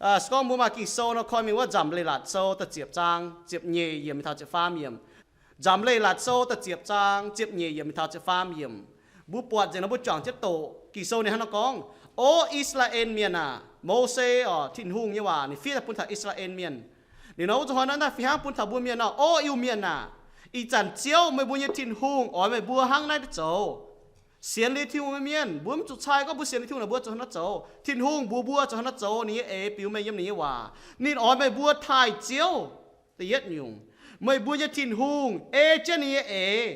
Se gorngv mbuo maaih Ging-Sou nor, koi mingh wuov Nzamc Leiz-Latc Sou da'ziepc zaang ziepc nyeic yiemc mingh taux ziepc faam yiemc. Nzamc Leiz-Latc Sou da'ziepc zaang ziepc nyeic yiemc mingh taux ziepc faam yiemc. Mbuo buatc nzengc nor mbuo juangc jienv doqc Ging-Sou ninh hnangv naaiv gorngv, O I^saa^laa^en Mienh aah! Mose oc, Tin-Hungh nyei waac ninh fiev daaih bun taux I^saa^laa^en Mienh. Liuz nor wuov zuqc hnoi naaiv daaih fih hnangv bun taux mbuo mienh nor, O Iu-Mienh aah! Ih zanc Ziouv, meih mbuo nyei Tin-Hungh, oix meih mbuo hnangv naaiv zoux. Sienx liuz Tin-Hungh nyei mienh, mbuo mv zuqc cai gorngv mbuo sienx liuz Tin-Hungh naaic mbuo zuqc hnangv naaiv zoux. Tin-Hungh mbuox mbuo zuqc hnangv naaiv zoux, ninh nyei eix biux mengh yiem ninh nyei waac. Ninh oix meih mbuo taaih Ziouv, da'yietv nyungc, meih mbuo nyei Tin-Hungh, ei jienv ninh nyei eix,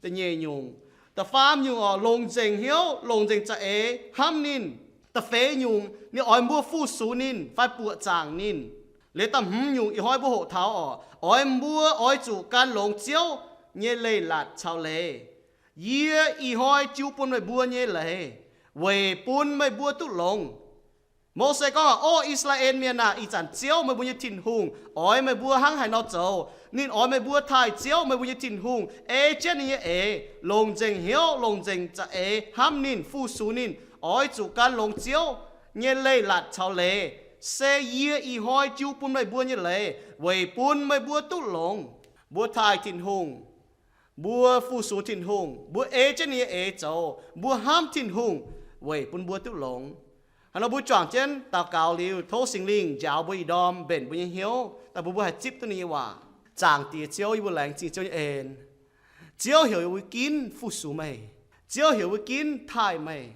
da'nyeic nyungc. Da'faam nyungc oc, longc nzengc hnyouv, longc nzengc za'eix hnamv ninh. Da'feix nyungc, ninh oix mbuo fu-sux ninh fai buoqc zaangc ninh. Liuz da'hmz nyungc ih hnoi mbuo hoqc taux oc, oix mbuo oix zuqc gan longx Ziouv nyei leiz-latc caux leiz. Yie ih hnoi jiu bun meih mbuo nyei leiz, weic bun meih mbuo duqv longx. Mose gorngv, O I^saa^laa^en Mienh aah! Ih zanc Ziouv, meih mbuo nyei Tin-Hungh, oix meih mbuo hnangv haaix nor zoux. Ninh oix meih mbuo taaih Ziouv, meih mbuo nyei Tin-Hungh, ei jienv ninh nyei eix, longc nzengc hnyouv, longc nzengc za'eix hnamv ninh, fu-sux ninh. Oix zuqc gan longx Ziouv nyei leiz-latc caux leiz, se yie ih hnoi jiu bun meih mbuo nyei leiz, weic bun meih mbuo duqv longx. Mbuo taaih Tin-Hungh, mbuo fu-sux Tin-Hungh, mbuo ei jienv ninh nyei eix zoux, mbuo hnamv Tin-Hungh, weic bun mbuo duqv longx. Hnangv nor mbuo juangc jienv daux gaux liuz, tov Singx Lingh njaaux mbuo ih ndorm, mbenc mbuo nyei hnyouv, daaih bun mbuo haih zipv duqv ninh nyei waac. Zaangc Diex Ziouv, yie mbuo laengz zingh Ziouv nyei en. Ziouv heuc yie mbuo ginv fu-sux meih. Ziouv heuc yie mbuo ginv taaih meih.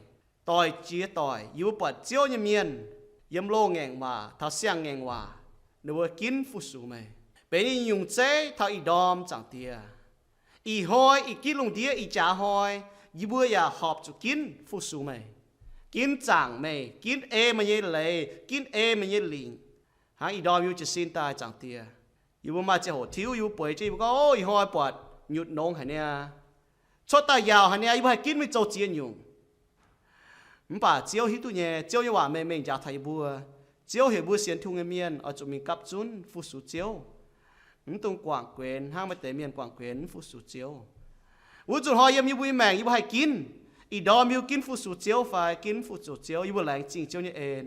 Doic jiex doic yie mbuo buatc Ziouv nyei mienh yiem loz-ngaengc waac taux siang-ngaengc waac, ninh mbuo ginv fu-sux meih, benx nyungc zeiv taux ih ndorm. Zaangc Diex, ih hnoi ih gitv lungh ndiev ih jaax hnoi, yie mbuo yaac horpc zuqc ginv fu-sux meih, ginv zaangc meih, ginv ei meih nyei leiz, ginv ei meih nyei lingc. Hnangv ih ndorm yie mbuo jiez sin daaih, Zaangc Diex, yie mbuo maaih ziangh hoc tiuv, yie mbuo bueix jienv, yie mbuo gorngv, O, ih hnoi buatc nyutc nongx haic niaa, cuotv daaih yaauc haic niaa, yie mbuo haih ginv mingh zoux ziex nyungc. Mv baac Ziouv hiuv duqv nyei, Ziouv nyei waac mengh mengh njaaux taux yie mbuo. Ziouv heuc mbuo sienx Tin-Hungh nyei mienh oix zuqc mingh gapv zunv fu-sux Ziouv, mv dungx guangc guenx hnangv maaih deix mienh guangc guenx mv fu-sux Ziouv. Wuov nzunc hnoi yiem yie mbuo nyei maengc yie mbuo haih ginv, ih ndorm yie mbuo ginv fu-sux Ziouv fai ginv fu-sux Ziouv. Yie mbuo laengz zingh Ziouv nyei en,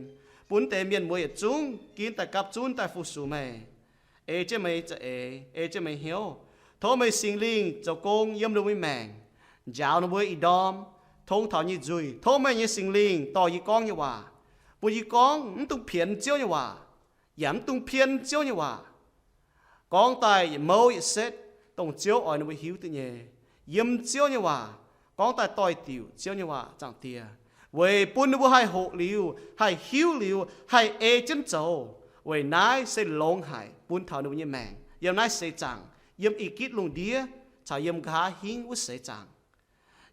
bun deix mienh muoz yietc zungv ginv daaih gapv zunv daaih fu-sux meih, ei jienv meih za'eix, ei jienv meih hnyouv. Tov meih Singx Lingh zoux gong yiem ninh mbuo nyei maengc, njaaux ninh mbuo ih ndorm, tong taux nyei nzuih. Tov meih nyei Singx Lingh dorh yie gorngv nyei waac, bun yie gorngv mv dungx pienx Ziouv nyei waac, yaac mv dungx pien Ziouv nyei waac. Gorngv daaih yietc mouv yietc setv, dongh Ziouv oix ninh mbuo hiuv duqv nyei, yiem Ziouv nyei waac, gorngv daaih doix-diuc Ziouv nyei waac, Zaangc Diex, weic bun ninh mbuo haih hoqc liuz, haih hiuv liuz, haih ei jienv zoux. Weic naaiv se longx haic bun taux ninh mbuo nyei maengc yiem naaiv seix zaangc, yiem ih gitv lungh ndiev caux yiem nqa'haav hingv wuov seix zaangc.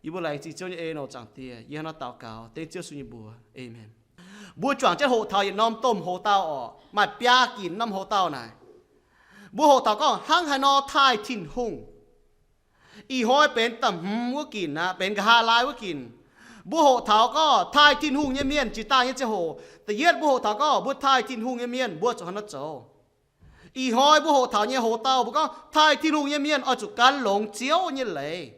Yie mbuo laengz zingh Ziouv nyei en oc, Zaangc Diex. Yie hnangv naaiv daux gaux dengv Ziouv Yesu nyei mbuox, aamen. Mbuo juangc jienv hoqc taux yietc norm domh hoc-dauh oc, maaih biaa ginc norm hoc-dauh naaic. Mbuo hoqc taux gorngv hnangv haaix nor taaih Tin-Hungh. Ih hnoi benx da'hmz wuov ginc aqv, benx nqa'haav laai wuov ginc. Mbuo hoqc taux gorngv taaih Tin-Hungh nyei mienh jiex daaih nyei ziangh hoc, da'yietv mbuo hoqc taux gorngv mbuo taaih Tin-Hungh nyei mienh mbuo zuqc hnangv naaiv zoux. Ih hnoi mbuo hoqc taux nyei hoc-dauh mbuo gorngv taaih Tin-Hungh nyei mienh oix zuqc gan longx Ziouv nyei leiz.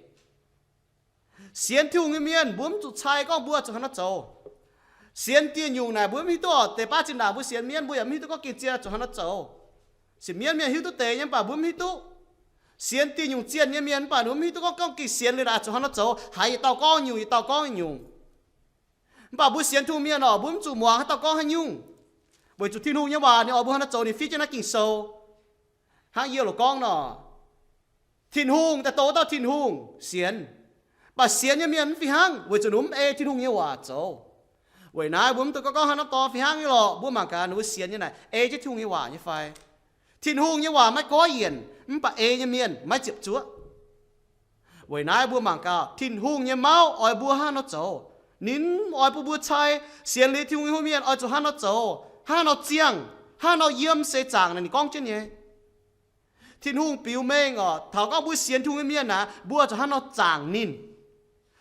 Sienx Tin-Hungh nyei mienh mbuo mv zuqc cai gorngv mbuo zuqc hnangv naaiv zoux. Sienx dieh nyungc naaic mbuo mv hiuv duqv oc. Deix baav zinh ndaangc mbuo sienx mienv mbuo yaac mv hiuv duqv gorngv gengh zie zuqc hnangv naaiv zoux. Sienx mienv mienh hiuv duqv deix nyei, mv baac mbuo mv hiuv duqv. Sienx dieh nyungc zienh nyei mienh mv baac mbuo mv hiuv duqv gorngv, gorngv gengh sienx liuz naaic zuqc hnangv naaiv zoux, haiz yietc dauh gorngv nyungc, yietc dauh gorngv nyungc. Mv baac mbuo sienx Tin-Hungh mienh oc, mbuo mv zuqc muangx haaix dauh gorngv haaix nyungc, weic zuqc Tin-Hungh nyei waac ninh oix mbuo hnangv naaiv zoux, ninh fiev jienv naaiv Ging-Sou. Hnangv yie loc gorngv nor, Tin-Hungh daaih douh wuov dauh Tin-Hungh sienx, mv baac sienx nyei mienh mv fih hnangv, weic zuqc ninh mv ei Tin-Hungh nyei waac zoux. Weic naaiv mbuo mv dungx gorngv gorngv haaix norm dorngx fih hnangv nyei lorqc. Mbuo mangc gaax ninh mbuo sienx nyei naaic ei jienv Tin-Hungh nyei waac nyei fai. Tin-Hungh nyei waac maiv goiv yienc, mv baac ei nyei mienh maiv ziepc zuoqv. Weic naaiv mbuo mangc gaax Tin-Hungh nyei mauv oix mbuo hnangv nor zoux. Ninh mv oix bun mbuo cai sienx liuz Tin-Hungh nyei mienh oix zuqc hnangv nor zoux, hnangv nor ziangh, hnangv nor yiem seix zaangc naaic ninh gorngv jienv nyei. Tin-Hungh biux mengh oc, taux gorngv mbuo sienx Tin-Hungh nyei mienh aqv, mbuo zuqc hnangv nor zaangc ninh,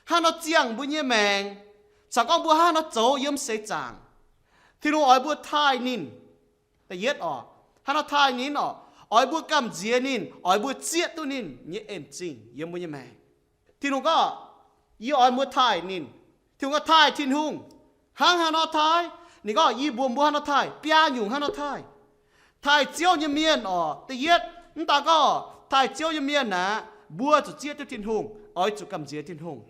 hnangv nor ziangh mbuo nyei maengc, caux gorngv mbuo hnangv nor zoux yiem seix zaangc. Tin-Hungh oix mbuo taaih ninh. Da'yietv oc, hnangv nor taaih ninh oc, oix mbuo gamh nziex ninh, oix mbuo zieqv duqv ninh nyei en zingh yiem mbuo nyei maengc. Tin-Hungh gorngv, yie oix mbuo taaih ninh. Tin-Hungh gorngv taaih Tin-Hungh. Hnangv haaix nor taaih? Ninh gorngv, yie mbuox mbuo hnangv nor taaih, biaa nyungc hnangv nor taaih. Taaih Ziouv nyei mienh oc, da'yietv, mv daan gorngv taaih Ziouv nyei mienh naaic, mbuo zuqc zieqv duqv Tin-Hungh, oix zuqc gamh nziex Tin-Hungh.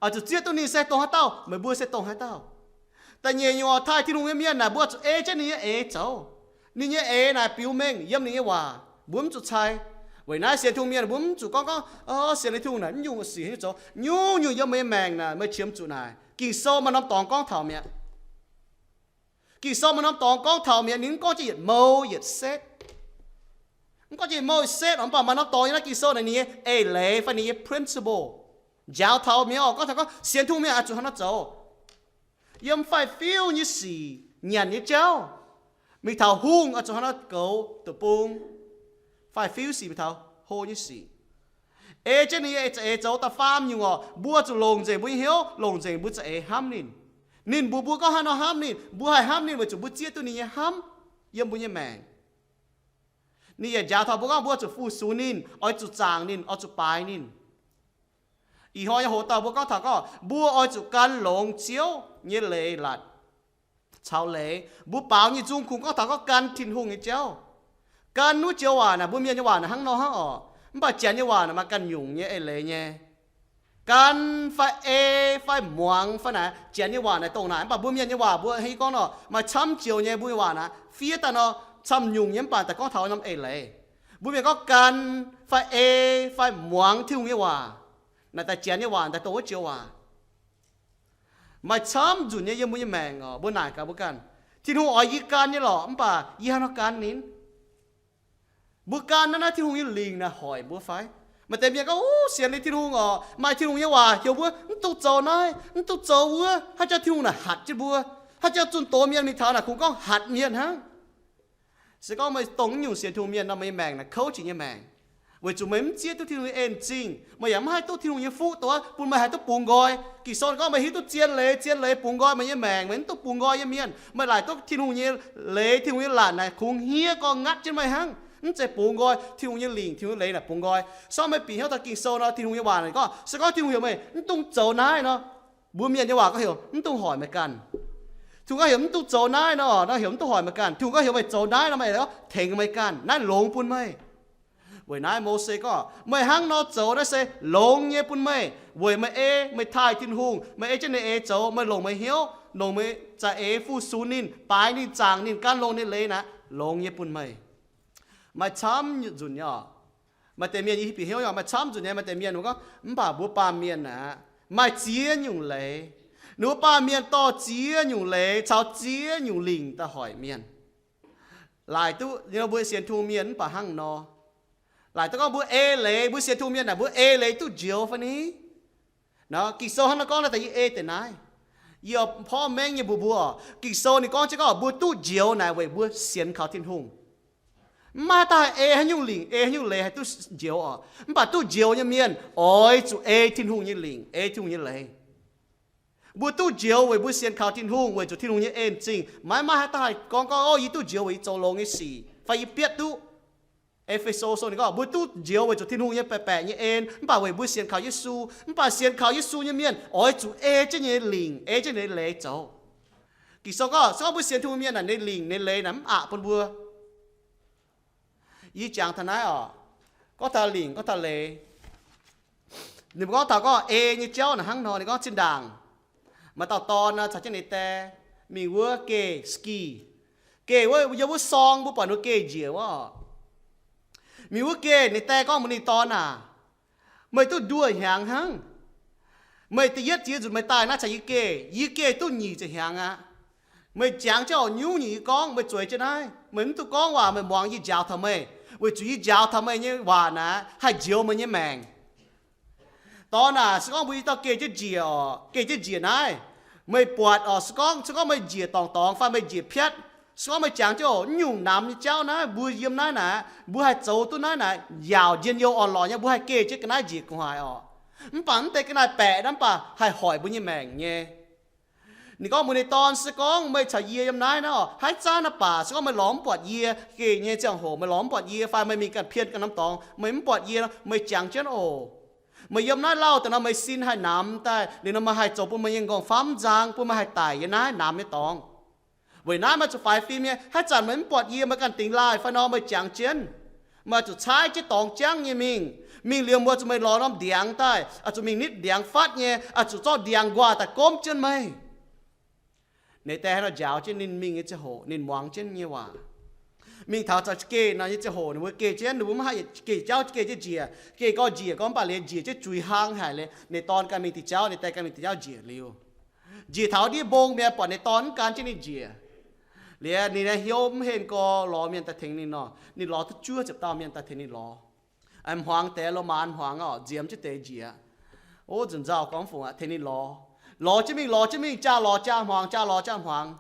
Oix zuqc zieqv duqv ninh se dongh haaix dauh, meih mbuo se dongh haaix dauh. Da'nyeic nyungc oc, taaih Tin-Hungh nyei mienh naaic, mbuo zuqc ei jienv ninh nyei eix zoux. Ninh nyei eix naaic biux mengh yiem ninh nyei waac, mbuo mv zuqc cai. Weic naaiv sienx Tin-Hungh mienh mbuo mv zuqc gorngv gorngv, o, sienx Tin-Hungh naaic mv nyungc sic nyei zoux. Nyungc-nyungc yiem meih nyei maengc naaic meih qiemx zuqc naaic. Ging-Sou maaih norm dorngx gorngv taux mi'aqv. Ging-Sou maaih norm dorngx gorngv taux mi'aqv. Ninh mv gorngv jienv yietc mouh yietc setv. Mv gorngv jienv yietc mouh yietc setv oc, mv baac maaih norm dorngx yiem naaiv Ging-Sou naaic ninh nyei eix leiz fai ninh nyei principle. Njaaux taux mi'aqv oc, gorngv taux gorngv sienx Tin-Hungh mienh oix zuqc hnangv nor zoux. Yiem faix-fiuv nyei sic nyanc nyei jauv, mingh taux hungh oix zuqc hnangv nor goux deic-bung. Faix-fiuv sic mingh taux hlo nyei sic. Ei jienv ninh nyei za'eix zoux. Da'faam nyungc oc, mbuo zuqc longc nzengc mbuo nyei hnyouv, longc nzengc mbuo za'eix hnamv ninh. Ninh mbuox mbuo gorngv haaix nor hnamv ninh, mbuo haih hnamv ninh weic zuqc mbuo zieqv duqv ninh nyei hnamv yiem mbuo nyei maengc. Ninh yaac njaaux taux mbuo gorngv mbuo zuqc fu-sux ninh, oix zuqc zaangc ninh, oix zuqc baaix ninh. Ih hnoi nyei hoc dauh mbuo gorngv taux gorngv mbuo oix zuqc gan longx Ziouv nyei leiz-latc caux leiz. Mbuo baaux nyei nzung kungx gorngv taux gorngv gan Tin-Hungh nyei jauv. Gan wuov joux waac naaic, mbuo mienh nyei waac naaic hnangv nor hnangv oc. Mv baac Janx nyei waac naaic maaih ganh nyungc nyei eix leiz nyei. Gan fai ei fai muangx fai naaic, Janx nyei waac naaic dongh naaic, mv baac mbuo mienh nyei waac mbuo hei gorngv nor maaih camv joux nyei, mbuo nyei waac naaic fiev daaih nor camv nyungc nyei, mv baac daaih gorngv taux norm eix leiz. Mbuo mienh gorngv gan fai ei fai muangx Tin-Hungh nyei waac, naaic daaih Janx nyei waac daaih dongh wuov joux waac. Maaih camv nzunc nyei yiem mbuo nyei maengc oc, mbuo naaic gaax mbuo ganh, Tin-Hungh oix yie gan nyei lorqc, mv baac yie hnangv nor gan ninh? Mbuo gan naaiv, naaiv Tin-Hungh nyei lingc naaic hoic mbuo fai? Maaih deix mienh gorngv, Uv, sienx liuz Tin-Hungh oc, maaih Tin-Hungh nyei waac heuc mbuo mv dungx zoux naaiv, mv dungx zoux wuov, haaix jauv Tin-Hungh naaic hatc jienv mbuo, haaix jauv zunh doz mienh mingh taux naaic kungx gorngv hatc mienh hnangv. Se gorngv meih dongh naaiv nyungc sienx Tin-Hungh mienh nor, meih nyei maengc naaic kouv jiex nyei maengc, weic zuqc meih mv zieqv duqv Tin-Hungh nyei en zingh, meih yaac mv haih duqv Tin-Hungh nyei fuqv doz bun meih haih duqv bungx nqoi. Ging-Sou gorngv meih hiuv duqv zien leiz, zien leiz bungx nqoi meih nyei maengc, meih mv duqv bungx nqoi nyei mienh. Meih laaic duqv Tin-Hungh nyei leiz, Tin-Hungh nyei laatc naaic kungx hniev gorngv ngatv jienv meih hnangv, mv zeiz bungx nqoi. Tin-Hungh nyei lingc, Tin-Hungh nyei leiz naaic bungx nqoi. Se gorngv meih bieqc hnyouv taux Ging-Sou nor, Tin-Hungh nyei waac naaic gorngv, se gorngv Tin-Hungh heuc meih mv dungx zoux naaiv nor, mbuo mienh nyei waac gorngv heuc mv dungx hoic meih ganh. Tin-Hungh gorngv heuc mv dungx zoux naaiv nor, nor heuc mv dungx hoic meih ganh. Tin-Hungh gorngv heuc meih zoux naaiv nor, meih tengx meih ganh, naaiv longx bun meih. Weic naaiv Mose gorngv, meih hnangv nor zoux naaiv se longx nyei bun meih, weic meih ei, meih taaih Tin-Hungh, meih ei jienv ninh eix zoux, meih longc meih hnyouv, longc meih za'eix fu-sux ninh, baaix ninh, zaangc ninh, gan longx ninh leiz naaic, longx nyei bun meih. Maaih camv nzunc nyei oc. Maaih deix mienh yie bieqc hnyouv nyei, maaih camv nzunc nyei, maaih deix mienh gorngv, mv baac mbuo baamh mienh aeqv, maaih ziex nyungc leiz. Ninh mbuo baamh mienh dorh ziex nyungc leiz caux ziex nyungc lingc daaih hoic mienh. Laaic duqv mbuo sienx Tin-Hungh mienh mv baac hnangv nor. Laaic duqv gorngv mbuo ei leiz, mbuo sienx Tin-Hungh mienh naaic, mbuo ei leiz duqv njoux fai ni? Nor Ging-Sou hnangv nor gorngv naaiv daaih yie ei deix naaiv. Yie porv mengh nyei mbuox mbuo, Ging-Sou ninh gorngv jienv gorngv mbuo duqv njoux naaic weic mbuo sienx kaux Tin-Hungh. Mv maaih daaih ei haaix nyungc lingc, ei haaix nyungc leiz haih duqv njoux oc. Mv baac duqv njoux nyei mienh oix zuqc ei Tin-Hungh nyei lingc, ei Tin-Hungh nyei leiz. Mbuo duqv njoux weic mbuo sienx kaux Tin-Hungh, weic zuqc Tin-Hungh nyei en zingh. Maiv maaih haaix dauh haih gorngv gorngv, O, yie duqv njoux weic yie zoux longx nyei sic fai yie bietv duqv. E^fe^so Sou ninh gorngv, mbuo duqv njoux weic zuqc Tin-Hungh nyei baeqc baeqc nyei en, mv baac weic mbuo sienx kaux Yesu. Mv baac sienx kaux Yesu nyei mienh oix zuqc ei jienv ninh nyei lingc, ei jienv ninh nyei leiz zoux. Ging-Sou gorngv, se gorngv mbuo sienx Tin-Hungh mienh naaic, ninh lingc ninh leiz naaic mv aqc bun mbuo. Yie jangx taux naaiv oc, gorngv taux lingc, gorngv taux leiz. Ninh mbuo gorngv taux gorngv ei nyei jauv naaic hnangv nor, ninh gorngv zinh ndaangc maaih dauh dorn caux jienv ninh die mingh wuov geh ski. Geh wuov, yiem wuov sorng mbuo buatc ninh geh njiec wuov oc. Mingh wuov geh, ninh die gorngv mbuox ninh dorn aah, meih duqv nduoh hnyangx hnangv. Meih da'yietv ziex nzunc meih daaih naaiv caux yie geh, yie geh duqv nyic ziepc hnyangx aqv. Meih jangx jienv oc, nyungc-nyungc yie gorngv meih zueiz jienv naaiv. Meih mv duqv gorngv waac, meih muangx yie njaaux taux meih, weic zuqc yie njaaux taux meih nyei waac naaic haih njoux meih nyei maengc. Dorn aah, se gorngv mbuo i dauh geh jienv njiec oc, geh jienv njiec naaiv, meih buatc oc, se gorngv, se gorngv meih njiec dorngc dorngx fai meih njiec piatv, se gorngv meih jangx jienv oc, nyungc namx nyei jauv naaiv, mbuo yiem naaiv naaic, mbuo haih zoux duqv naaiv naaic, yaauc njien-youh orn-lorqc nyei, mbuo haih geh jienv ga'naaiv njiec gu'nguaaic oc. Mv baac mv deix ga'naaiv baeqc naaiv mv baac haih hoic mbuo nyei maengc nyei. Ninh gorngv mbuox ninh dorn, se gorngv meih caux yie yiem naaiv naaiv oc, haaix zanc naaiv baac se gorngv meih lorz mv buatc yie, geh nyei ziangh hoc meih lorz mv buatc yie, fai meih mingh ganh pien ganh norm dorngx, meih mv buatc yie, meih jangx jienv oc. Meih yiem naaiv lauh daaih nor, meih sin haih namx daaih, liuz nor meih haih zoux bun meih nyei nqorngv-famv nzang, bun meih haih daic yiem naaiv namx nyei dorngx. Weic naaiv meih zuqc faix fim nyei. Haaix zanc meih mv buatc yie, meih ganh dingx laaih fai nor, meih jangx jienv. Meih zuqc caaiv jienv dorngx jangv nyei mingh. Mingh liuz, mbuo zuqc meih lorz norm ndiangx daaih, zuqc mingh nitv ndiangx fatv nyei, zuqc zorqv ndiangx nquaah daaih gomv jienv meih. Ninh diex haaix nor njaaux jienv ninh mingh nyei ziangh hoc, ninh muangx jienv nyei waac. Mingh taux za'gengh nor nyei ziangh hoc, ninh mbuo geh jienv, ninh mbuo mv haih geh jauv, geh jienv njiec, geh gorx njiec gorx, mv baac liuz njiec jienv zuiz hlang haic liuz, ninh dorn ganh mingh diuh jauv, ninh diex ganh mingh diuh jauv njiec liuz, njiec taux ndiev mbong mi'aqv, buatc ninh dorn mv gan jienv ninh njiec. Liuz ninh hnyouv mv henh gorx, lorz mienh daaih tengx ninh nor, ninh lorz duqv juov ziepc dauh mienh daaih tengx ninh lorz. Hmuangx deix, Lomaa hmuangx oc, nziemx jienv deix njiec. Ov, nzunc nzauh gorngv fungc aqv, tengx ninh lorz. Lorz jienv mingh, lorz jienv mingh, jaa lorz jaa hmuangx, jaa lorz jaa hmuangx.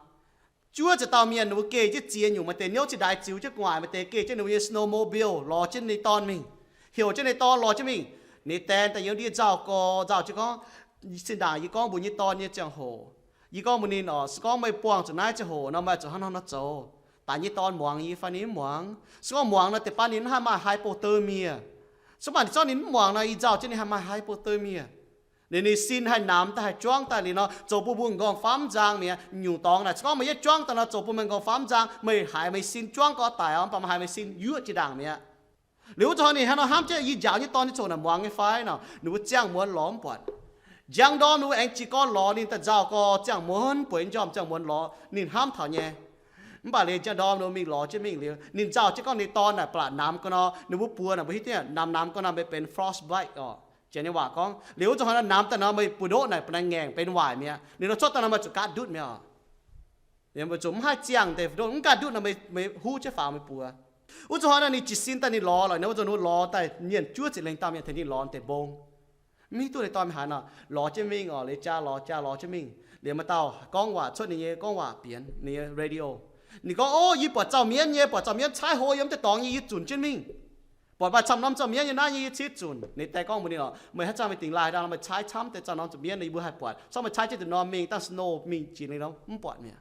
Juov ziepc dauh mienh, ninh mbuo geh jienv ziex nyungc, maaih deix niouv zinh ndaix ziux jienv gu'nguaaic, maaih deix geh jienv ninh mbuo nyei snowmobile, lorz jienv ninh dorn mingh. Heuc jienv ninh dorn lorz jienv mingh. Ninh diex daaih yiem ndiev nzauh gorx, nzauh jienv gorngv, zinh ndaangc yie gorngv mbuox yie nyei dorn nyei ziangh hoc, yie gorngv mbuox ninh oc, se gorngv meih buangh zuqc naaiv ziangh hoc nor, meih zuqc hnangv nor nor zoux. Daaih nyei dorn muangx yie fai ninh mv muangx? Se gorngv muangx nor, deix baav ninh mv haih maaih hypothermia. Se gorngv maaih ninh zorqv ninh mv muangx nor, yie nzauh jienv ninh haih maaih hypothermia. Ninh, ninh sin haih namx daaih, haih juangv daaih liuz nor, zoux bun mbuo m'nqorngv famv nzang mi'aqv. Nyungc dorngx naaic, se gorngv meih yietv juangv daaih nor, zoux bun meih m'nqorngv famv nzang, meih haiz meih sin juangv gorx daic oc, mv baac meih haiz meih sin yuoqv jiex ndaangc mi'aqv. Liuz wuov zanc ninh hnangv nor hnamv jienv, yie njaaux nyei dorn nyei ziangh hoc naaic muangx nyei fai nor, ninh mbuo ziangh muonz lorz mv buatc. Njang ndorm ninh mbuo aengx jiez gorn lorz ninh daaih nzauh gorx, ziangh muonz bueix njormh, ziangh muonz lorz ninh hnamv taux nyei. Mv baac liuz njang ndorm ninh mbuo mingh lorz jienv mingh liuz, ninh nzauh jienv gorngv ninh dorn naaic ba'laqc namx ga'nor, ninh mbuo buoz naaic mbuo hiuv duqv namx namx ga'nor, meih benx frostbite oc, janx nyei waac gorngv. Liuz wuov zanc hnangv nor namx daaih nor, meih buoz-ndoqv naaic ba'naaic ngaengc benx waaic mi'aqv. Ninh nor cuotv daaih nor, meih zuqc gaatv ndutv mi'aqv oc. Meih zuqc mv haih ziangh deix ndutv, mv gaatv ndutv nor, meih, meih huv jienv faaux meih buoz. Wuov zanc hnangv nor ninh jiez sin daaih ninh lorz lorqc, wuov zanc ninh lorz daaih mienh juov ziepc lengh dauh mienh tengx ninh lorz deix mbong. Mv hiuv duqv ninh dorn mingh haaix nor, lorz jienv mingh oc, liuz jaa lorz jaa lorz jienv mingh. Liuz maaih dauh gorngv waac cuotv ninh nyei gorngv waac bienx ninh nyei radio. Ninh gorngv, Ov, yie buatc zaux mienv nyei, buatc zaux mienv caaiv hlo yiem deix dorngx nyei, yie zunc jienv mingh. Buatc maaih camv norm zaux mienv nyei naaiv nyei, yie ciev zunc. Ninh diex gorngv mbuox ninh oc, Meih haaix zanc meih dingx laaih dangh meih caaiv camv deix camv norm zaux mienv, yie mbuo haih buatc. Corc meih caaiv jienv deix norm mingh dangh snow mingh jiex ninh nor mv buatc mi'aqv.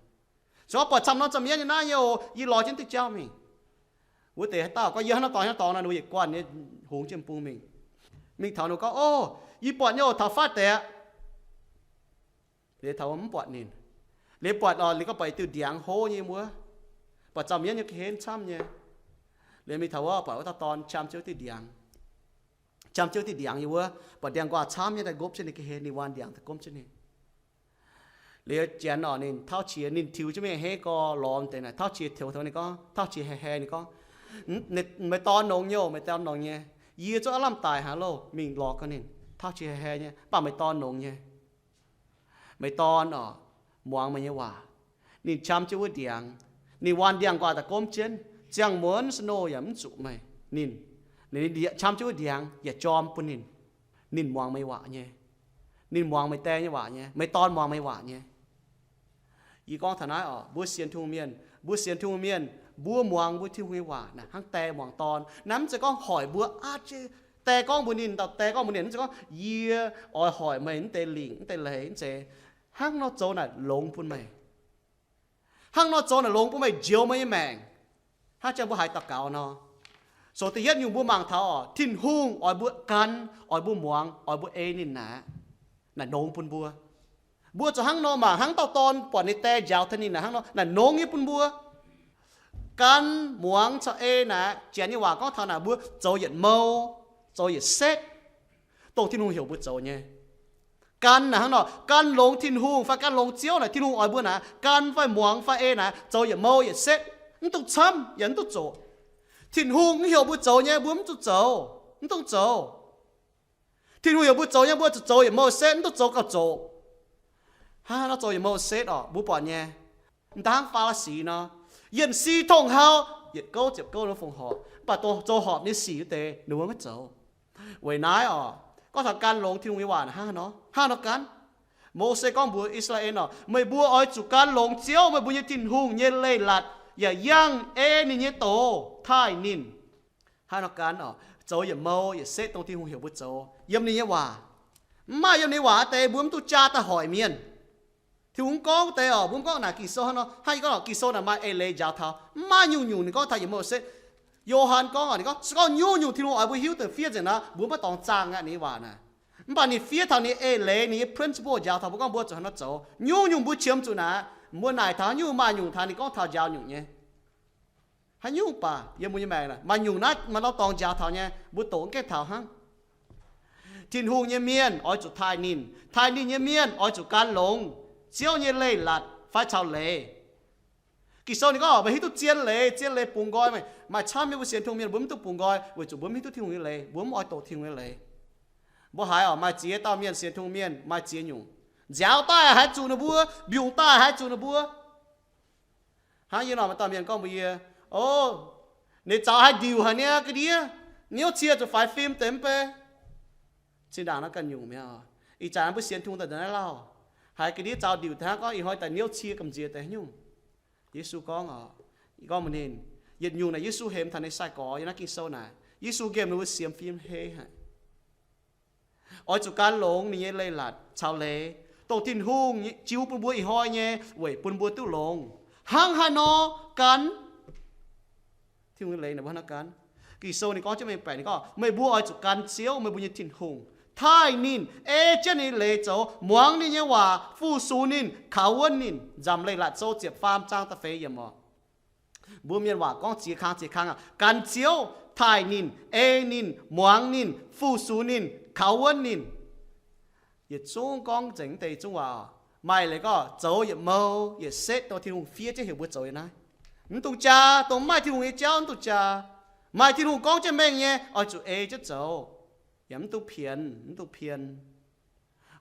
Se gorngv buatc camv norm zaux mienv nyei naaiv nyei oc, yie lorz jienv diuh jauv mingh. Wuov deix haaix dauh gorngv, Yie hnangv nor dorngx, hnangv nor dorngx nor, ninh mbuo yietc guanh nyei hungx jienv bung mingh. Mingh taux ninh gorngv, Ov, yie buatc nyei oc, taux fatv deix aqv. Liuz taux mv buatc ninh. Liuz buatc oc, liuz gorngv buatc diuh ndiangx hlo nyei wuov, buatc zaux mienv nyei ga'hlen camv nyei. Liuz mingh taux wuov buatc wuov dauh dorn qam jienv wuov diuh ndiangx, qam jienv wuov diuh ndiangx nyei wuov, buatc ndiangx-nquaah camv nyei daaih ngopv jienv ninh ga'hlen, ninh waan ndiangx daaih gomv jienv ninh. Liuz janx oc, ninh tauv qiex, ninh tiux jienv mingh hei gorx lorz deix naaic, tauv qiex tiux taux ninh gorngv, tauv qiex hei hei ninh gorngv, Meih dorn longx nyei oc, meih dorn longx nyei. Yie zungv aav lamh daic haic loh. Mingh lorz gau ninh, tauv qiex hei hei nyei, mv baac meih dorn longx nyei. Meih dorn oc, muangx meih nyei waac. Ninh qam jienv wuov ndiangx, ninh waan ndiangx-nquaah daaih gomv jienv, ziangh muonz snow yaac mv zuqc meih. Ninh, ninh qam jienv wuov ndiangx yaac jorm bun ninh. Ninh muangx meih waac nyei. Ninh muangx meih die nyei waac nyei. Meih dorn muangx meih waac nyei. Yie gorngv taux naaiv oc, mbuo sienx Tin-Hungh mienh, mbuo sienx Tin-Hungh mienh, mbuo muangx mbuo Tin-Hungh nyei waac naaic hnangv die muangx dorn. Naaiv mv zeiz gorngv hoic mbuo aqv, die gorngv mbuox ninh, dauh die gorngv mbuox ninh, mv zeiz gorngv, Yie oix hoic meih mv deix lingc, mv deix leiz, mv zeiz. Hnangv nor zoux naaic longx bun meih. Hnangv nor zoux naaic longx bun meih, njoux meih nyei maengc. Hnangv jang mbuo haiz daux gaux nor, sou da'yietv nyungc mbuo mangc taux oc, Tin-Hungh oix mbuo gan, oix mbuo muangx, oix mbuo ei ninh naaic, naaic nongx bun mbuo. Mbuo zuqc hnangv nor mangc, hnangv dauh dorn buatc ninh die njaaux taux ninh naaic hnangv nor, naaic nongx nyei bun mbuo. Gan, muangx caux ei naaic, janx nyei waac gorngv taux naaic mbuo zoux yietc mou, zoux yietc setv, dongh Tin-Hungh heuc mbuo zoux nyei. Gan naaic hnangv nor, gan longx Tin-Hungh fai gan longx Ziouv naaic, Tin-Hungh oix mbuo naaic gan fai muangx fai ei naaic zoux yietc mou yietc setv, mv dungx camv yaac mv dungx zoqc. Tin-Hungh mv heuc mbuo zoux nyei, mbuo mv zuqc zoux, mv dungx zoux. Tin-Hungh heuc mbuo zoux nyei, mbuo zuqc zoux yietc mou setv, mv dungx zoux gauh zoqc. Hnangv nor zoux yietc mou setv oc, mbuo buatc nyei. Mv dangv Faa^li^si nor, yienh si tongh hauh, yietc gouv ziepc gouv nor fongc horpc, mv baac zoux horpc nyei sic wuov deix ninh mbuo maiv zoux. Weic naaiv oc, gorngv taux gan longx Tin-Hungh nyei waac hnangv nor, hnangv nor gan. Mose gorngv mbuox I^saa^laa^en oc, Meih mbuo oix zuqc gan longx Ziouv, meih mbuo nyei Tin-Hungh, nyei leiz-latc, yaac yangh ei ninh nyei doz taaih ninh. Hnangv nor gan oc, zoux yietc mou yietc setv dongh Tin-Hungh heuc mbuo zoux yiem ninh nyei waac. Mv maaih yiem ninh nyei waac wuov deix mbuo mv duqv jaa daaih hoic mienh. Tin-Hungh mv gorngv wuov deix oc, mbuo mv gorngv naaic Ging-Sou hnangv nor, hnangv yie gorngv oc, Ging-Sou naaic maaih eix leiz njaaux taux. Mv maaih nyungc-nyungc ninh gorngv taux yietc mou setv. Yo^han gorngv oc, ninh gorngv se gorngv nyungc-nyungc Tin-Hungh oix mbuo hiuv deix fiev nzengc nor, mbuo maiv dorngx zaangh aqv ninh nyei waac naaic. Mv baac ninh fiev taux ninh eix leiz, ninh nyei principle njaaux taux mbuo gorngv mbuo zuqc hnangv nor zoux. Nyungc-nyungc mbuo qiemx zuqc naaic, Mbuo naaic taux haaix nyungc maaih nyungc taux ninh gorngv taux njaaux nyungc nyei. Haaix nyungc baac yiem mbuo nyei maengc maaih nyungc naaiv maaih norm dorngx njaaux taux nyei, mbuo doqc mv gaengh taux hnangv. Tin-Hungh nyei mienh oix zuqc taaih ninh. Taaih ninh nyei mienh oix zuqc gan longx Ziouv nyei leiz-latc fai caux leiz. Ging-Sou ninh gorngv meih hiuv duqv zien leiz, zien leiz bungx nqoi. Maaih camv nyei mbuo sienx Tin-Hungh mienh mbuo mv duqv bungx nqoi weic zuqc mbuo mv hiuv duqv Tin-Hungh nyei leiz, mbuo mv oix doqc Tin-Hungh nyei leiz. Mbuo haiz oc, maaih ziex dauh mienh sienx Tin-Hungh mienh maaih ziex nyungc. Nziaaux daaih haiz zuqc ninh mbuo, mbiungc daaih haiz zuqc ninh mbuo. Hnangv yie nor maaih dauh mienh gorngv mbuox yie, o, ninh zaux haiz ndiuc haic niaa ga'ndiev, niouv cie zuqc faix fim deix mv bei. Zinh ndaangc naaiv ganh nyungc mi'aqv. Ih zanc mbuo sienx Tin-Hungh daaih ndongc naaiv lauh, haiz ga'ndiev zaux ndiuc daaih hnangv gorngv ih hnoi daaih niouv cie gamh nziex deix nyungc. Yesu gorngv oc, gorngv mbuox ninh, yietc nyungc naaic Yesu hemx taux ninh sai-gorx yiem naaiv Ging-Sou naaic. Yesu nqemh ninh mbuo siemx fim hei haic. Oix zuqc gan longx ninh nyei leiz-latc caux leiz, dongh Tin-Hungh jiu bun mbuo ih hnoi nyei, weic bun mbuo duqv longx. Hnangv haaix nor gan? Tin-Hungh nyei leiz naaic mbuo hnangv haaix nor gan? Ging-Sou ninh gorngv jienv mengh baeqc, ninh gorngv, meih mbuo oix zuqc gan Ziouv, meih mbuo nyei Tin-Hungh, taaih ninh, ei jienv ninh nyei leiz zoux, muangx ninh nyei waac, fu-sux ninh, kaux wuonv ninh. Nzamc Leiz-Latc Sou ziepc faam zaang da'feix yiemc oc. Mbuo mienh waac gorngv ziex kang ziex kang aqv. Gan Ziouv, taaih ninh, ei ninh, muangx ninh, fu-sux ninh, kaux wuonv ninh. Yietc zungv gorngv nzengc deix zungv waac oc. Maaih leiz gorngv zoux yietc mou yietc setv dongh Tin-Hungh fiev jienv heuc mbuo zoux yiem naaiv. Mv dungx jaa, dongh mv maaih Tin-Hungh nyei jauv mv dungx jaa. Maaih Tin-Hungh gorngv jienv mengh nyei, oix zuqc ei jienv zoux, yaac mv dungx pienx, mv dungx pien.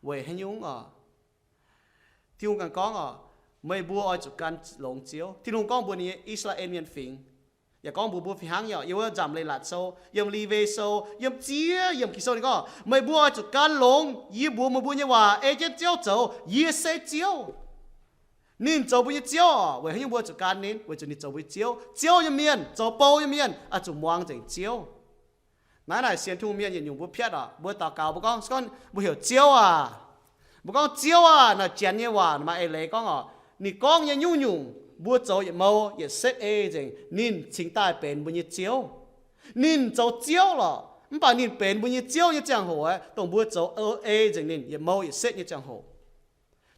Weic haaix nyungc oc? Tin-Hungh ganh gorngv oc, meih mbuo oix zuqc gan longx Ziouv. Tin-Hungh gorngv mbuox ninh nyei I^saa^laa^en Mienh fingx, yaac gorngv mbuox mbuo fih hnangv nyei oc. Yiem wuov Nzamc Leiz-Latc Sou, yiem Lewi Sou, yiem ziex yiemc Ging-Sou ninh gorngv, meih mbuo oix zuqc gan longx yie mbuox meih mbuo nyei waac, ei jienv Ziouv zoux. Yie se Ziouv. Ninh zoux mbuo nyei Ziouv oc. Weic haaix nyungc mbuo zuqc gan ninh? Weic zuqc ninh zoux mbuo nyei Ziouv. Ziouv nyei mienh, zoux bou nyei mienh, oix zuqc muangx nzengc Ziouv. Naaiv naaic sienx Tin-Hungh mienh yietc nyungc mbuo piatv oc. Mbuo daux gaux mbuo gorngv, gorngv mbuo heuc Ziouv aac. Mbuo gorngv Ziouv aac, naaic Janx nyei waac maaih eix leiz gorngv oc, ninh gorngv nyei nyungc-nyungc mbuo zoux yietc mou yietc setv ei nzengc, ninh cingx daaih benx mbuo nyei Ziouv. Ninh zoux Ziouv lorqc, mv baac ninh benx mbuo nyei Ziouv nyei ziangh hoc aeqv, dongh mbuo zoux ei nzengc ninh yietc mou yietc setv nyei ziangh hoc.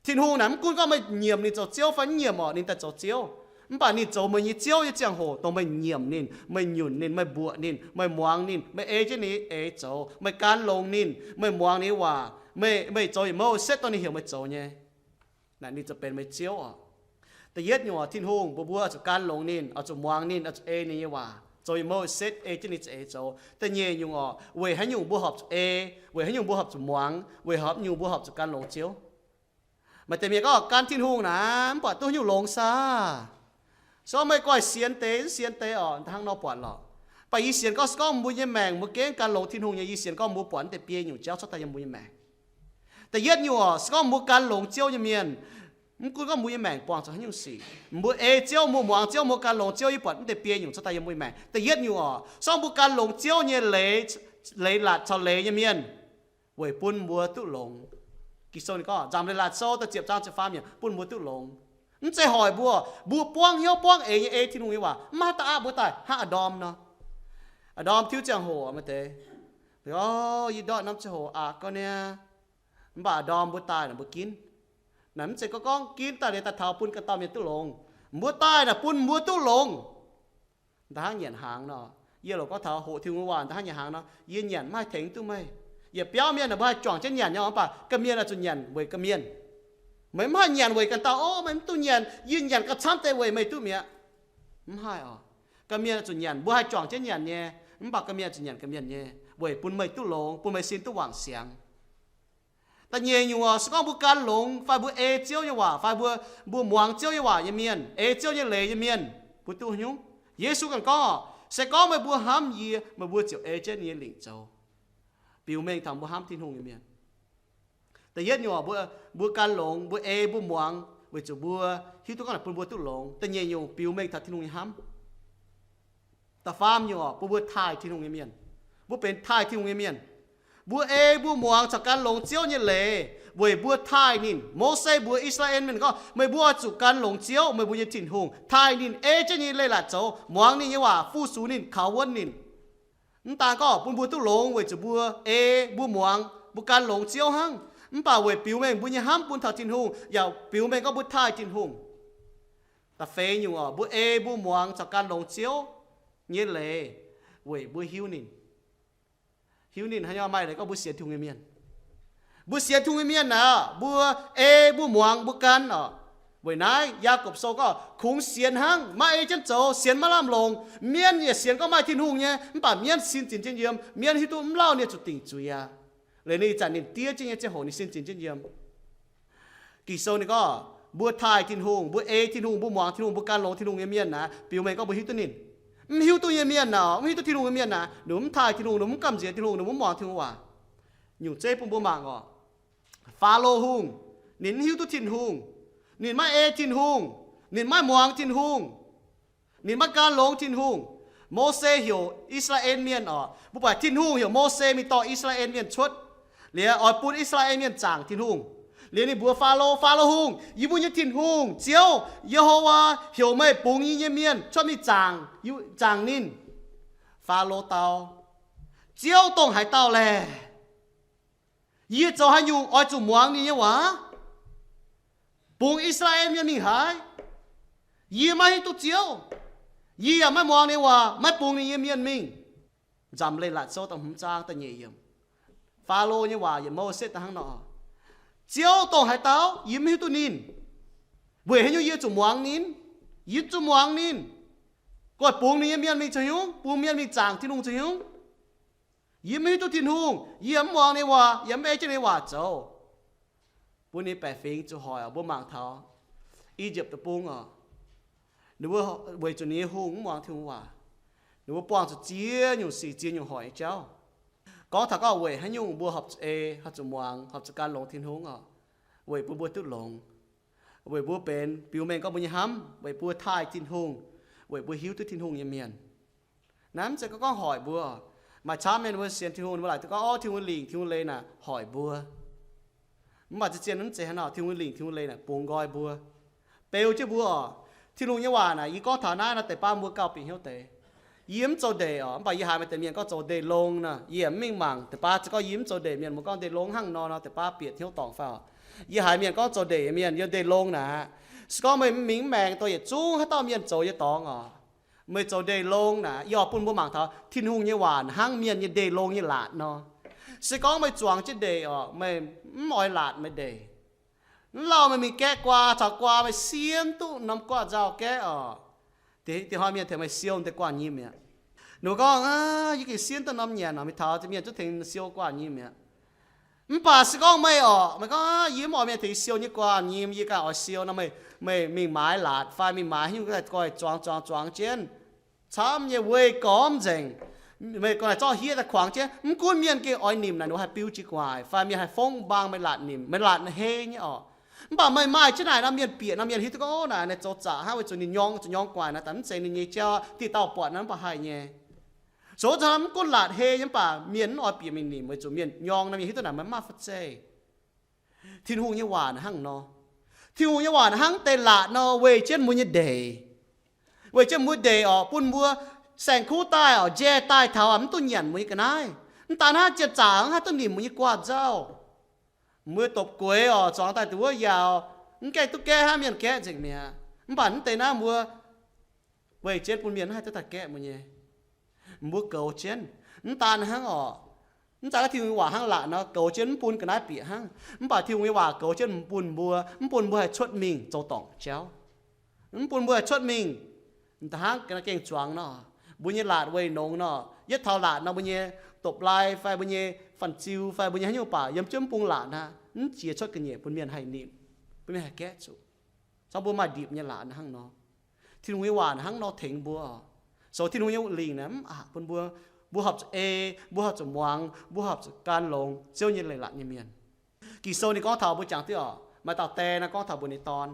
Tin-Hungh naaic mv gunv gorngv meih nyiemc ninh zoux Ziouv fai mv nyiemc oc, ninh daaih zoux Ziouv. Mv baac ninh zoux meih nyei Ziouv nyei ziangh hoc, dongh meih nyiemc ninh, meih nyunc ninh, meih mbuoqc ninh, meih muangx ninh, meih ei jienv ninh nyei eix zoux, meih gan longx ninh, meih muangx ninh nyei waac, meih, meih zoux yietc mou setv dongh ninh heuc meih zoux nyei, naaic ninh ziouc benx meih Ziouv oc. Da'yietv nyungc oc, Tin-Hungh mbuox mbuo oix zuqc gan longx ninh, oix zuqc muangx ninh, oix zuqc ei ninh nyei waac, zoux yietc mou setv ei jienv ninh za'eix zoux. Da'nyeic nyungc oc, weic haaix nyungc mbuo horpc zuqc ei, weic haaix nyungc mbuo horpc zuqc muangx, weic haaix nyungc mbuo horpc zuqc gan longx Ziouv? Maaih deix mienh gorngv gan Tin-Hungh naaic mv buatc duqv haaix nyungc longx saah. Se gorngv meih goiv sienx deix, sienx deix oc, hnangv nor buatc lorqc. Mv baac yie sienx gorngv, se gorngv mbuo nyei maengc mbuo gengh gan longx Tin-Hungh nyei, yie sienx gorngv mbuo buatc mv deix biei nyungc jauv cuotv daaih yiem mbuo nyei maengc. Da'yietv nyungc oc, se gorngv mbuo gan longx Ziouv nyei mienh, mv gunv gorngv mbuo nyei maengc buangh zuqc haaix nyungc sic, mbuo ei Ziouv, mbuo muangx Ziouv, mbuo gan longx Ziouv, yie buatc mv deix biei nyungc cuotv daaih yiem mbuo nyei maengc. Da'yietv nyungc oc, se gorngv mbuo gan longx Ziouv nyei leiz, leiz-latc caux leiz nyei mienh, weic bun mbuo duqv longx. Ging-Sou ninh gorngv, Nzamc Leiz-Latc Sou da'ziepc zaang ziepc faam yiemc, bun mbuo duqv longx. Mv zeiz hoic mbuo, mbuo buangv hnyouv buangv eix nyei ei Tin-Hungh nyei waac, mv maaih da'aapv mbuo daaih hnangv Aa^ndorm nor. Aa^ndorm tiuv ziangh hoc maaih deix, o, yie ndortv norm ziangh hoc aqc gau niaa. Mv baac Aa^ndorm mbuo daaih naaic mbuo ginv. Naaic mv zeiz gorngv gorngv ginv daaih liuz daaih taux bun ganh dauh mienh duqv longx. Mbuo daaih naaic bun mbuo duqv longx. Da'hnangv nyanc hnaangx nor, yie loc gorngv taux hoqc Tin-Hungh waac da'hnangv nyanc hnaangx nor, yie nyanc mv haih tengx duqv meih. Yietc biauv mienh naaic mbuo haih juangc jienv nyanc nyei, mv baac ganh mienh oix zuqc nyanc weic ganh mienh. Meih mv haih nyanc weic ganh dauh, o, meih mv duqv nyanc, yie nyanc gauh camv deix weic meih duqv mi'aqv. Mv haih oc. Ganh mienh oix zuqc nyanc, mbuo haih juangc jienv nyanc nyei, mv baac ganh mienh oix zuqc nyanc ganh mienh nyei, weic bun meih duqv longx, bun meih sin duqv wangc siangx. Da'nyeic nyungc oc, se gorngv mbuo gan longx fai mbuo ei Ziouv nyei waac fai mbuo, mbuo muangx Ziouv nyei waac nyei mienh, ei Ziouv nyei leiz nyei mienh, mbuo duqv haaix nyungc? Yesu ganh gorngv oc, se gorngv meih mbuo hnamv yie, meih mbuo ziouc ei jienv yie nyei lingc zoux. Biux mengh taux mbuo hnamv Tin-Hungh nyei mienh. Da'yietv nyungc oc, mbuo, mbuo gan longx, mbuo ei, mbuo muangx weic zuqc mbuo hiuv duqv gorngv naaic bun mbuo duqv longx. Da'nyeic nyungc biux mengh taux Tin-Hungh nyei hnamv. Da'faam nyungc oc, bun mbuo taaih Tin-Hungh nyei mienh. Mbuo benx taaih Tin-Hungh nyei mienh. Mbuo ei, mbuo muangx caux gan longx Ziouv nyei leiz weic mbuo taaih ninh. Mose mbuox I^saa^laa^en mienh gorngv, meih mbuo oix zuqc gan longx Ziouv, meih mbuo nyei Tin-Hungh, taaih ninh, ei jienv ninh nyei leiz-latc zoux, muangx ninh nyei waac, fu-sux ninh, kaux wuonv ninh. Mv daan gorngv bun mbuo duqv longx weic zuqc mbuo ei, mbuo muangx, mbuo gan longx Ziouv hnangv, mv baac weic biux mengh mbuo nyei hnamv bun taux Tin-Hungh, yaac biux mengh gorngv mbuo taaih Tin-Hungh. Da'feix nyungc oc, mbuo ei mbuo muangx caux gan longx Ziouv nyei leiz weic mbuo hiuv ninh. Hiuv ninh hnangv nor maaih leiz gorngv mbuo sienx Tin-Hungh nyei mienh. Mbuo sienx Tin-Hungh nyei mienh naaic, mbuo ei mbuo muangx mbuo gan oc. Weic naaiv Yaagorpc Sou gorngv, kungx sienx hnangv, maiv ei jienv zoux, sienx maiv lamh longc. Mienv yaac sienx gorngv maaih Tin-Hungh nyei, mv baac mienv sin zinx jienv yiem. Mienv hiuv duqv mv lauh ninh zuqc dingc zuiz aqv. Liuz ninh ih zanc ninh diev jienv nyei ziangh hoc ninh sin zinx jienv yiem. Ging-Sou ninh gorngv, mbuo taaih Tin-Hungh, mbuo ei Tin-Hungh, mbuo muangx Tin-Hungh, mbuo gan longx Tin-Hungh nyei mienh naaic, biux mengh gorngv mbuo hiuv duqv ninh. Mv hiuv duqv nyei mienh naaic, mv hiuv duqv Tin-Hungh nyei mienh naaic, ninh mbuo mv taaih Tin-Hungh, ninh mbuo mv gamh nziex Tin-Hungh, ninh mbuo mv muangx Tin-Hungh waac. Nyungc zeiv bun mbuo mangc oc. Faalo Hungh, ninh mv hiuv duqv Tin-Hungh, ninh maiv ei Tin-Hungh, ninh maiv muangx Tin-Hungh, ninh maiv gan longx Tin-Hungh. Mose heuc I^saa^laa^en Mienh oc, mbuo buatc Tin-Hungh heuc Mose mingh dorh I^saa^laa^en Mienh cuotv, liuz oix bun I^saa^laa^en Mienh zaangc Tin-Hungh. Liuz ninh mbuox Faalo, Faalo Hungh, yie mbuo nyei Tin-Hungh, Ziouv, Ye^ho^waa, heuc meih bungx yie nyei mienh cuotv mingh zaangc, zaangc ninh. Faalo dau, Ziouv dongh haaix dauh laeh? Yie zoux haaix nyungc oix zuqc muangx ninh nyei waac, bungx I^saa^laa^en Mienh mingh haaix? Yie maiv hiuv duqv Ziouv. Yie yaac maiv muangx ninh nyei waac, maiv bungx ninh nyei mienh mingh. Nzamc Leiz-Latc Sou da'hmz zaang da'nyeic yiemc. Faalo nyei waac yietc mouh setv daaih hnangv nor, Ziouv dongh haaix dauh? Yie mv hiuv duqv ninh. Weic haaix nyungc yie zuqc muangx ninh? Yie zuqc muangx ninh. Goiv bungx ninh nyei mienh mingh zoux haaix nyungc? Bungx mienh mingh zaangc Tin-Hungh zoux haaix nyungc? Yie mv hiuv duqv Tin-Hungh, yie mv muangx ninh nyei waac, yie mv ei jienv ninh nyei waac zoux. Bun ninh baeqc fingx zuqc hoic oc. Mbuo mangc taux I^yipv Deic-Bung oc, ninh mbuo weic zuqc ninh nyei hungh mv muangx Tin-Hungh waac, ninh mbuo buangh zuqc ziex nyungc sic ziex nyungc hoic nyei jauv. Gorngv taux gorngv weic haaix nyungc mbuo horpc zuqc ei, horpc zuqc muangx, horpc zuqc gan longx Tin-Hungh oc? Weic bun mbuo duqv longx, weic mbuo benx biux mengh gorngv mbuo nyei hnamv, weic bun mbuo taaih Tin-Hungh, weic mbuo hiuv duqv Tin-Hungh nyei mienh. Naaiv mv zeiz gorngv gorngv hoic mbuo. Maaih camv mienh mbuo sienx Tin-Hungh, mbuo laaic duqv gorngv, o, Tin-Hungh lingc, Tin-Hungh leiz naaic hoic mbuo. Mv baac zien-zien mv zeiz hnangv nor. Tin-Hungh lingc, Tin-Hungh leiz naaic bungx nqoi mbuo, beu jienv mbuo oc. Tin-Hungh nyei waac naaic, yie gorngv taux naaiv nor, deix baav mbuo gauh bieqc hnyouv deix. Yie mv zoux ndeic oc, mv baac yie haiz maaih deix mienh gorngv zoux ndeic-long nor, yie yaac mv mingh mangc. Deix baav za'gengh gorngv yie mv zoux ndeic mienh, mbuo gorngv ndeic-long hnangv nor nor, deix baav bieqc hnyouv dorngc fai oc. Yie haiz mienh gorngv zoux ndeic nyei mienh yiem ndeic-long naaic, se gorngv meih mv mingh mv maengx doh yietc zungv haaix dauh mienh zoux nyei dorngx oc, meih zoux ndeic-long naaic, yie oix bun mbuo mangc taux Tin-Hungh nyei waac hnangv mienh nyei ndeic-long nyei laatc nor. Se gorngv meih zuangx jienv ndeic oc, meih mv oix laatc meih ndeic. Mv lauh meih mingh gaeqv guaa caux guaa, meih siemv duqv norm guaav nzauh gaeqv oc, da'hoi mienh tengx meih siou deix guaav nyim mi'aqv. Ninh mbuo gorngv, yie gengh siemv duqv norm nyanc oc, mingh taux mienh zungv tengx siou guaav nyim mi'aqv. Mv baac se gorngv meih oc, meih gorngv, yie mv oix mienh tengx siou nyei guaav nyim, yie ganh oix siou nor, meih, meih mingh maaiz laatc fai mingh maaiz haaix nyungc daaih goiv zuangx zuangx zuangx jienv, camv nyei weih gormx nzengc, meih gorngv naaic zorqv hiev daaih kuangx jienv, mv gunv mienh gengh oix nimc naaic, ninh mbuo haih biu jiex gu'nguaaic fai mienh haih fongv mbaang meih laatc nimc, meih laatc hei nyei oc. Mv baac meih maaih jienv naaic nor, mienh bieqc nor, mienh hiuv duqv gorngv, o, naaic, naaic zoux zaqc hnangv, weic zuqc ninh nyorng zuqc nyorng gu'nguaaic naaic, daaih mv zeiz ninh nyei jauv, dieh dauh buatc naaiv mv baac haih nyei. Zoux wuov zanc mv gunv laatc hei nyei, mv baac mienh mv oix bieqc mingh nimc, weic zuqc mienh nyorng nor, mienh hiuv duqv naaic meih mv maaih fu'zeiv. Tin-Hungh nyei waac naaic hnangv nor. Tin-Hungh nyei waac naaic hnangv deix laatc nor, weic jienv mbuo nyei ndeic. Weic jienv mbuo ndeic oc, bun mbuo saeng-kuv daaih oc, njaih daaih taux mv duqv nyanc mbuo nyei ga'naaiv. Mv daan hnangv, jien-zaqc mv haih duqv nimc mbuo nyei guaav nzauh. Mbuo dopc gueix oc, zuangx daaih dongh wuov yaauc, mv gaengh duqv gaeqv hnangv mienh gaeqv nzengc mi'aqv. Mv baac mv deix naaiv mbuo weic jienv bun mienh mv haih duqv daaih gaeqv mbuo nyei. Mbuo goux jienv, mv daan hnangv oc, mv zeiz gorngv Tin-Hungh nyei waac hnangv laatc nor goux jienv mv bun ga'naaiv bieqc hnangv. Mv baac Tin-Hungh nyei waac goux jienv bun mbuo, mv bun mbuo haih cuotv mingh zoux dorngc jauv, mv bun mbuo haih cuotv mingh. Mv daan hnangv ga'naaiv gengh zuangx nor, mbuo nyei laatc weih nongx nor, yietv taux laatc nor mbuo nyei dopc-lai fai mbuo nyei fan-ziu fai mbuo nyei haaix nyungc baac yiem jienv mv bung laatc aqv, mv jiex cuotv ga'nyiec bun mienh haih nimc, bun mienh haih gaeqv zuqc. Zorqv mbuo maaih ndipc nyei laatc hnangv nor. Tin-Hungh nyei waac hnangv nor tengx mbuo. Sou Tin-Hungh nyei lingc naaic mv aqc bun mbuo, mbuo horpc zuqc ei, mbuo horpc zuqc muangx, mbuo horpc zuqc gan longx Ziouv nyei leiz-latc nyei mienh. Ging-Sou ninh gorngv taux mbuo jangx diuv oc, maaih dauh die naaiv gorngv taux mbuo ninh dorn.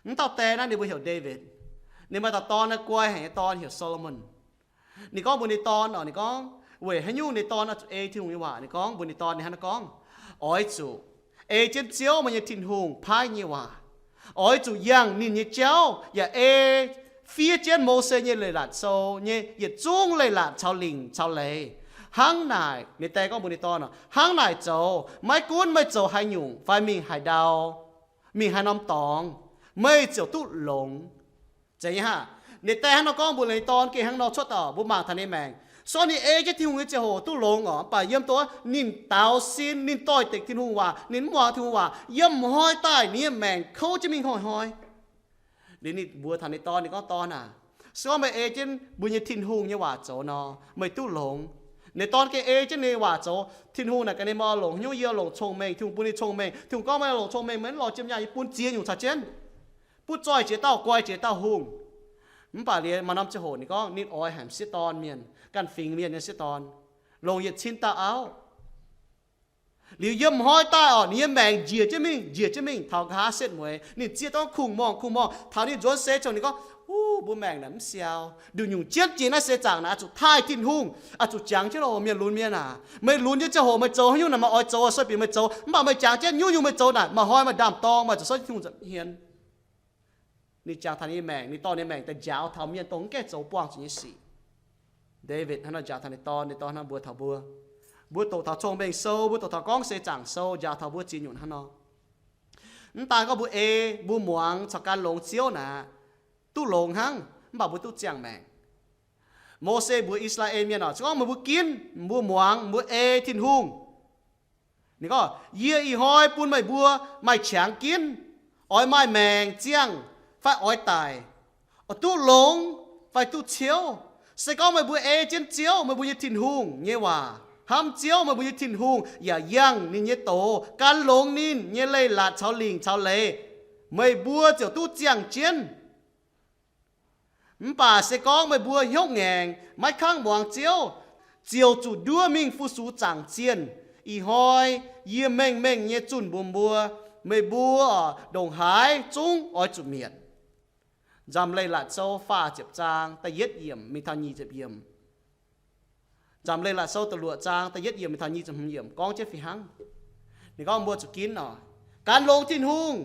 Mv dauh die naaiv ninh mbuo heuc Ndaawitv. Ninh maaih dauh dorn naaiv guai haic nyei dorn heuc Solomon. Ninh gorngv mbuox ninh dorn oc, ninh gorngv weic haaix nyungc ninh dorn oix zuqc ei Tin-Hungh nyei waac. Ninh gorngv mbuox ninh dorn, ninh hnangv naaiv gorngv, oix zuqc ei jienv Ziouv meih nyei Tin-Hungh paaiv nyei waac. Oix zuqc yangh ninh nyei jauv yaac ei fiev jienv Mose nyei leiz-latc sou nyei yietc zungv leiz-latc caux lingc caux leiz. Hnangv naaic, ninh die gorngv mbuox ninh dorn oc, hnangv naaic zoux, maiv gunv meih zoux haaix nyungc fai mingh haaix ndau, mingh haaix norm dorngx, meih ziouc duqv longx. Zeiz nyei haah. Ninh daeh hnangv nor gorngv mbuox ninh dorn gengh hnangv nor cuotv daaih, mbuo mangc taux ninh maengc. Se gorngv ninh ei jienv Tin-Hungh nyei ziangh hoc duqv longx oc, mv baac yiem dongh ninh daaux sin, ninh doix-dekc Tin-Hungh waac, ninh mv muangx Tin-Hungh waac, yiem hnoi daaih ninh nyei maengc kouv jienv mingh hnoi-hnoi. Liuz ninh mbuox taux ninh dorn, ninh gorngv, Dorn aac, se gorngv meih ei jienv mbuo nyei Tin-Hungh nyei waac zoux nor, meih duqv longx. Ninh dorn gengh ei jienv ninh waac zoux. Tin-Hungh naaic gaax ninh, Meih oix longc haaix nyungc? Yie oix longc cong-mengh. Tin-Hungh bun ninh cong-mengh. Tin-Hungh gorngv, Meih oix longc cong-mengh, meih mv lorz jiem nyaanh, yie bun ziex nyungc caux jienv. Butv zoih jiex dauh, guai jiex dauh hungh. Mv baac liuz maaih norm ziangh hoc ninh gorngv ninh oix haic m'sieqv dorn mienh, ganh fingx mienh nyei sieqv dorn, longc yietc cin dauh auv. Liuz yiem hnoi daaih oc, ninh nyei maengc njiec jienv mingh, njiec jienv mingh taux nqa'haav setv mueiz. Ninh zieqv dorngv kungx-morngh, kungx-morngh, taux ninh nzuonx seix ziouc ninh gorngv, Uv, mbuo maengc naaic mv siau. Nduqc nyungc jienv jiex naaiv seix zaangc naaic, oix zuqc taaih Tin-Hungh, oix zuqc jangx jienv loh, mienh lunx mienh aac. Meih lunx nyei ziangh hoc meih zoux haaix nyungc naaic, meih oix zoux sueih bieqc meih zoux. Mv baac meih jangx jienv nyungc-nyungc meih zoux naaic, maaih hnoi maaih ndaam-dorng, maaih zuqc souv Tin-Hungh nza'hmien. Ninh jangx taux ninh nyei maengc, ninh dorh ninh nyei maengc daaih njaaux taux mienh dongh mv gaengh zoux buangh zuqc nyei sic. Ndaawitv hnangv nor njaaux taux ninh dorn, ninh dorn hnangv mbuox taux mbuo. Mbuo doqc taux cong-mengh sou, mbuo doqc taux gorngv seix zaangc sou, njaaux taux mbuo ziex nyungc hnangv nor. Mv daan gorngv mbuo ei, mbuo muangx caux gan longx Ziouv naaic, duqv longx hnangv, mv baac mbuo duqv ziangh maengc. Mose mbuox I^saa^laa^en Mienh oc, se gorngv meih mbuo ginv, mbuo muangx, mbuo ei Tin-Hungh, ninh gorngv, Yie ih hnoi bun meih mbuo maaih qangx ginv, oix maaih maengc ziangh fai oix daic, oix duqv longx fai duqv ciouv. Se gorngv meih mbuo ei jienv Ziouv, meih mbuo nyei Tin-Hungh, nyei waac, hnamv Ziouv, meih mbuo nyei Tin-Hungh, yaac yangh ninh nyei doz, gan longx ninh nyei leiz-latc caux lingc caux leiz, meih mbuo ziouc duqv ziangh jienv. Mv baac se gorngv meih mbuo hnyouv ngaengc, maiv kangv muangx Ziouv, ziouc zuqc nduov mingh fu-sux zaangc zienh. Ih hnoi yie mengh mengh nyei zunh mbuox mbuo, meih mbuo ndongc haaix zungv oix zuqc mietc. Nzamc Leiz-Latc Sou faah ziepc zaang da'yietv yiemc mingh taux nyic ziepc yiemc. Nzamc Leiz-Latc Sou da'luoqc zaang da'yietv yiemc mingh taux nyic ziepc hmz yiemc gorngv jienv fih hnangv. Ninh gorngv mbuo zuqc ginv oc, gan longx Tin-Hungh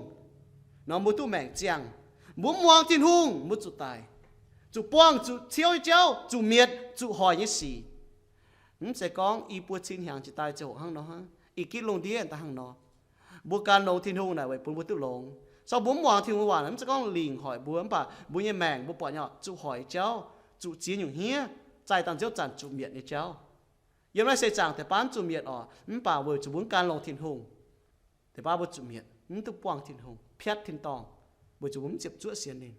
nor mbuo duqv maengc ziangh. Mbuo mv muangx Tin-Hungh mbuo zuqc daic, zuqc buangh zuqc ciouv nyei jauv, zuqc mietc, zuqc hoic nyei sic. Mv zeiz gorngv i buo cin hnyangx jiex daaih ziouc hnangv nor hnangv, i gitv lungh ndiev daaih hnangv nor. Mbuo gan longx Tin-Hungh naaic weic bun mbuo duqv longx. Se gorngv mbuo mv muangx Tin-Hungh waac naaic, mv zeiz gorngv lingc hoic mbuo, mv baac mbuo nyei maengc mbuo buatc nyei oc, zuqc hoic nyei jauv, zuqc ziex nyungc hniev, zaih dangh nziouv zanc zuqc mietc nyei jauv. Yiem naaiv seix zaangc deix baav mv zuqc mietc oc, mv baac weic zuqc mbuo mv gan longx Tin-Hungh, deix baav mbuo zuqc mietc, mv duqv buangh Tin-Hungh, piatv tin-dorngh, weic zuqc mbuo mv ziepc zuoqv sienx ninh.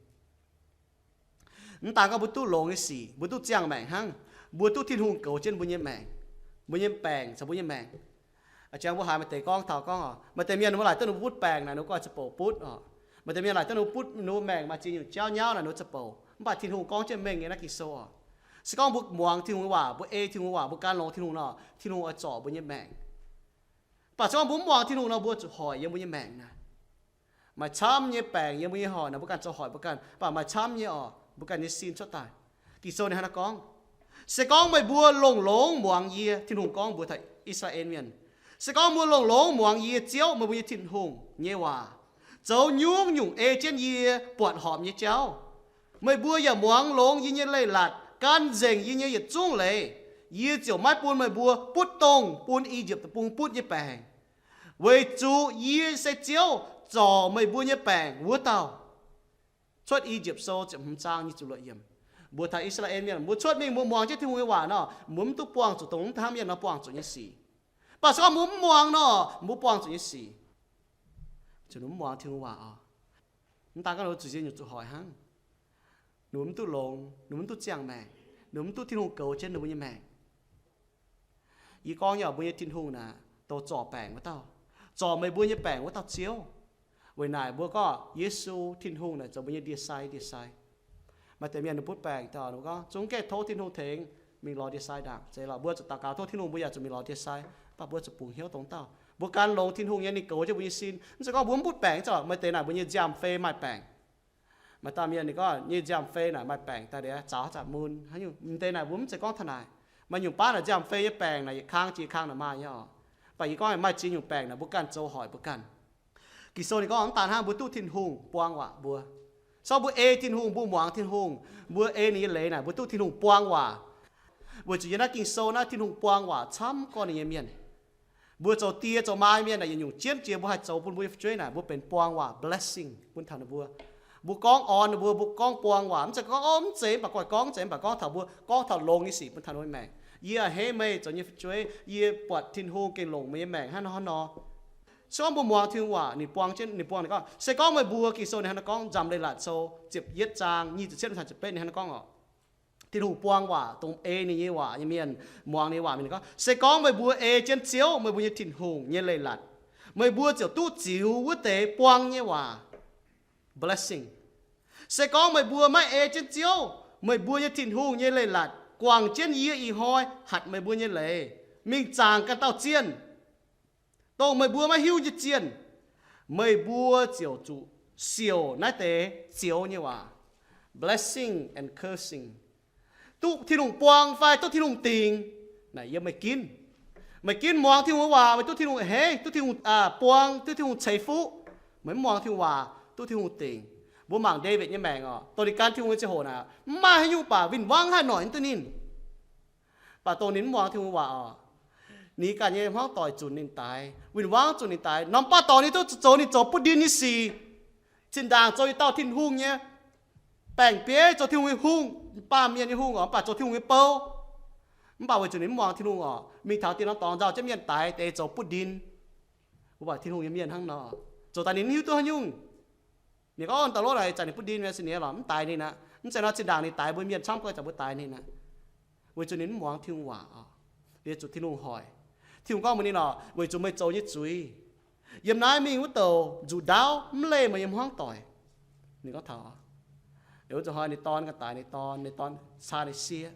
Mv daan gorngv mbuo duqv longx nyei sic, mbuo duqv ziangh maengc hnangv, mbuo duqv Tin-Hungh goux jienv mbuo nyei maengc, mbuo nyei baengc caux mbuo nyei maengc. A'jangx mbuo haiz maaih deix gorngv taux gorngv oc, maaih deix mienh ninh mbuo laaic duqv ninh mbuo butv baengc naaic, ninh mbuo gorngv za'bouc butv oc. Maaih deix mienh laaic duqv ninh mbuo butv, ninh mbuo maengc maaih ziex nyungc jauv nyauv naaic, ninh mbuo za'bouc. Mv baac Tin-Hungh gorngv jienv mengh nyei naaiv Ging-Sou oc. Se gorngv mbuo muangx Tin-Hungh nyei waac, mbuo ei Tin-Hungh waac, mbuo gan longx Tin-Hungh nor, Tin-Hungh oix zorc mbuo nyei maengc. Mv baac se gorngv mbuo mv muangx Tin-Hungh nor, mbuo zuqc hoic yiem mbuo nyei maengc naaic. Maaih camv nyei baengc yiem mbuo nyei hoic naaic, mbuo ganh zoux hoic mbuo ganh, mv baac maaih camv nyei oc, mbuo ganh nyei sin cuotv daaih. Ging-Sou ninh hnangv naaiv gorngv, se gorngv meih mbuo longx-longx muangx yie, Tin-Hungh gorngv mbuox taux I^saa^laa^en Mienh, se gorngv mbuo longx-longx muangx yie Ziouv, meih mbuo nyei Tin-Hungh, nyei waac, zoux nyungc-nyungc ei jienv yie buatc horpc nyei jauv, meih mbuo yaac muangx longx yie nyei leiz-latc, gan nzengc yie nyei yietc zungv leiz, yie ziouc maiv bun meih mbuo butv dongh bun I^yipv Deic-Bung butv nyei baengc, weic zuqc yie se Ziouv, zorc meih mbuo nyei baengc wuov dauh. Cuotv I^yipv Sou ziepc hmz zaang nyic ziepc luoqc yiemc. Mbuox taux I^saa^laa^en Mienh, mbuo cuotv mingh mbuo muangx jienv Tin-Hungh nyei waac nor, mbuo mv duqv buangh zuqc dongh mv hnamv mienh nor buangh zuqc nyei sic. Mv baac se gorngv mbuo mv muangx nor, mbuo buangh zuqc nyei sic. Mv muangx Tin-Hungh waac oc, mv daan gorngv ninh mbuo zuqc ziex nyungc zuqc hoic hnangv. Ninh mbuo mv duqv longx, ninh mbuo mv duqv ziangh maengc, ninh mbuo mv duqv Tin-Hungh goux jienv ninh mbuo nyei maengc. Yie gorngv nyei oc, mbuo nyei Tin-Hungh naaic, dongh zorc baengc wuov dauh, zorc meih mbuo nyei baengc wuov dauh Ziouv. Weic naaic mbuo gorngv Yesu Tin-Hungh naaic zoux mbuo nyei ndie-sai, ndie-sai. Maaih deix mienh ninh butv baengc daaih, ninh gorngv zungv gaengh tov Tin-Hungh tengx, mingh lorz ndie-sai ndaangc. Zeiz lorqc, mbuo zuqc daux gaux tov Tin-Hungh, mbuo yaac zuqc mingh lorz ndie-sai. Mv baac mbuo zuqc bungx hnyouv dongh dauh, mbuo gan longx Tin-Hungh nyei, ninh goux jienv mbuo nyei sin. Mv zeiz gorngv mbuo mv butv baengc, mv zeiz lorqc. Maaih deix naaic mbuo nyei nziaamv-fei maaih baengc. Maaih dauh mienh ninh gorngv nyei nziaamv-fei naaic maaih baengc daaih liuz zaux haaix zanc mun haaix nyungc. Mv deix naaic mbuo mv zeiz gorngv taux naaic. Maaih nyungc baav naaic nziaamv-fei nyei baengc naaic yietc kang jiex kang naaic maaih nyei oc. Mv baac yie gorngv maaih ziex nyungc baengc naaic mbuo ganh zoux hoic mbuo ganh. Ging-Sou ninh gorngv mv daan hnangv, mbuo duqv Tin-Hungh buang waac mbuo. Se gorngv mbuo ei Tin-Hungh, mbuo muangx Tin-Hungh, mbuo ei ninh nyei leiz naaic, mbuo duqv Tin-Hungh buang waac. Weic zuqc yiem naaiv Ging-Sou naaiv Tin-Hungh buang waac camv gorngv ninh nyei mienh. Mbuo zoux die zoux maa mienh naaic, yietc nyungc jienv jiex mbuo haih zoux bun mbuo nyei fu'jueiv naaic, mbuo benx buang waac, blessing, bun taux ninh mbuo. Mbuo gorngv orn ninh mbuo, mbuo gorngv buang waac, mv zeiz gorngv, o, mv zeiz mv baac gorngv, mv zeiz mv baac gorngv taux mbuo, gorngv taux longx nyei sic bun taux ninh mbuo maengc. Yie a'hneiv meih zoux nyei fu'jueiv, yie buatc Tin-Hungh gengh longc meih nyei maengc hnangv nor hnangv nor. Se gorngv mbuo muangx Tin-Hungh waac, ninh buang jienv, ninh buang ninh gorngv, se gorngv meih mbuo, Ging-Sou ninh hnangv nor gorngv, Nzamc Leiz-Latc Sou ziepc yietv zaang nyic ziepc cietv caux ziepc betv ninh hnangv nor gorngv oc. Tin-Hungh buang waac dongh ei ninh nyei waac nyei mienh, muangx ninh nyei waac mienh gorngv, se gorngv meih mbuo ei jienv Ziouv, meih mbuo nyei Tin-Hungh nyei leiz-latc, meih mbuo ziouc duqv ziux wuov deix buang nyei waac, blessing. Se gorngv meih mbuo maiv ei jienv Ziouv, meih mbuo nyei Tin-Hungh nyei leiz-latc, guangc jienv yie ih hnoi hatc meih mbuo nyei leiz mingh zaangc ganh dauh zienh, dongh meih mbuo maiv hiuv nyei zienh, meih mbuo ziouc zuqc siouc naaiv deix zioux nyei waac, blessing and cursing. Duqv Tin-Hungh buang fai duqv Tin-Hungh dingc, naaic yiem meih ginv. Meih ginv muangx Tin-Hungh nyei waac, meih duqv Tin-Hungh a'hneiv, duqv Tin-Hungh, aa, buang, duqv Tin-Hungh ceix fuqv. Meih mv muangx Tin-Hungh waac, duqv Tin-Hungh dingc. Mbuo mangc Ndaawitv nyei maengc oc, dongh ninh gan Tin-Hungh nyei ziangh hoc naaic, mv maaih haaix nyungc baac win-wangv haih noic duqv ninh. Baac dongh ninh mv muangx Tin-Hungh waac oc, ninh ganh nyei hmuangv doic zunc ninh daix, win-wangv zunc ninh daix, norm baav dorngx ninh duqv zoux ninh zoux butv ndin nyei sic. Zinh ndaangc zoux yietc dauh Tin-Hungh nyei baeng-bieiv, zoux Tin-Hungh nyei hungh, baamh mienh nyei hungh oc, mv baac zoux Tin-Hungh nyei bou. Mv baac weic zuqc ninh mv muangx Tin-Hungh oc, mingh taux dinh norm dorngx nzauh jienv mienh daix deix zoux butv ndin. Mbuo buatc Tin-Hungh nyei mienh hnangv nor, zoux daaih ninh mv hiuv duqv haaix nyungc. Ninh gorngv, da'lov naaic zanc ninh butv ndin, mv se ninh lorqc, mv daix ninh aqv. Mv zeiz nor, zinh ndaangc ninh daix mbuo mienh camv, goiv zanc mbuo daix ninh aqv. Weic zuqc ninh mv muangx Tin-Hungh waac oc, liuz zuqc Tin-Hungh hoic. Tin-Hungh gorngv mbuox ninh oc, weic zuqc meih zoux nyei zuiz, yiem naaiv mingh wuov douc nzuqc ndaauv mv leih meih nyei hmuangv doic. Ninh gorngv taux, liuz wuov zuqc hnoi ninh dorn ganh daix ninh dorn, ninh dorn caa ninh sieqv,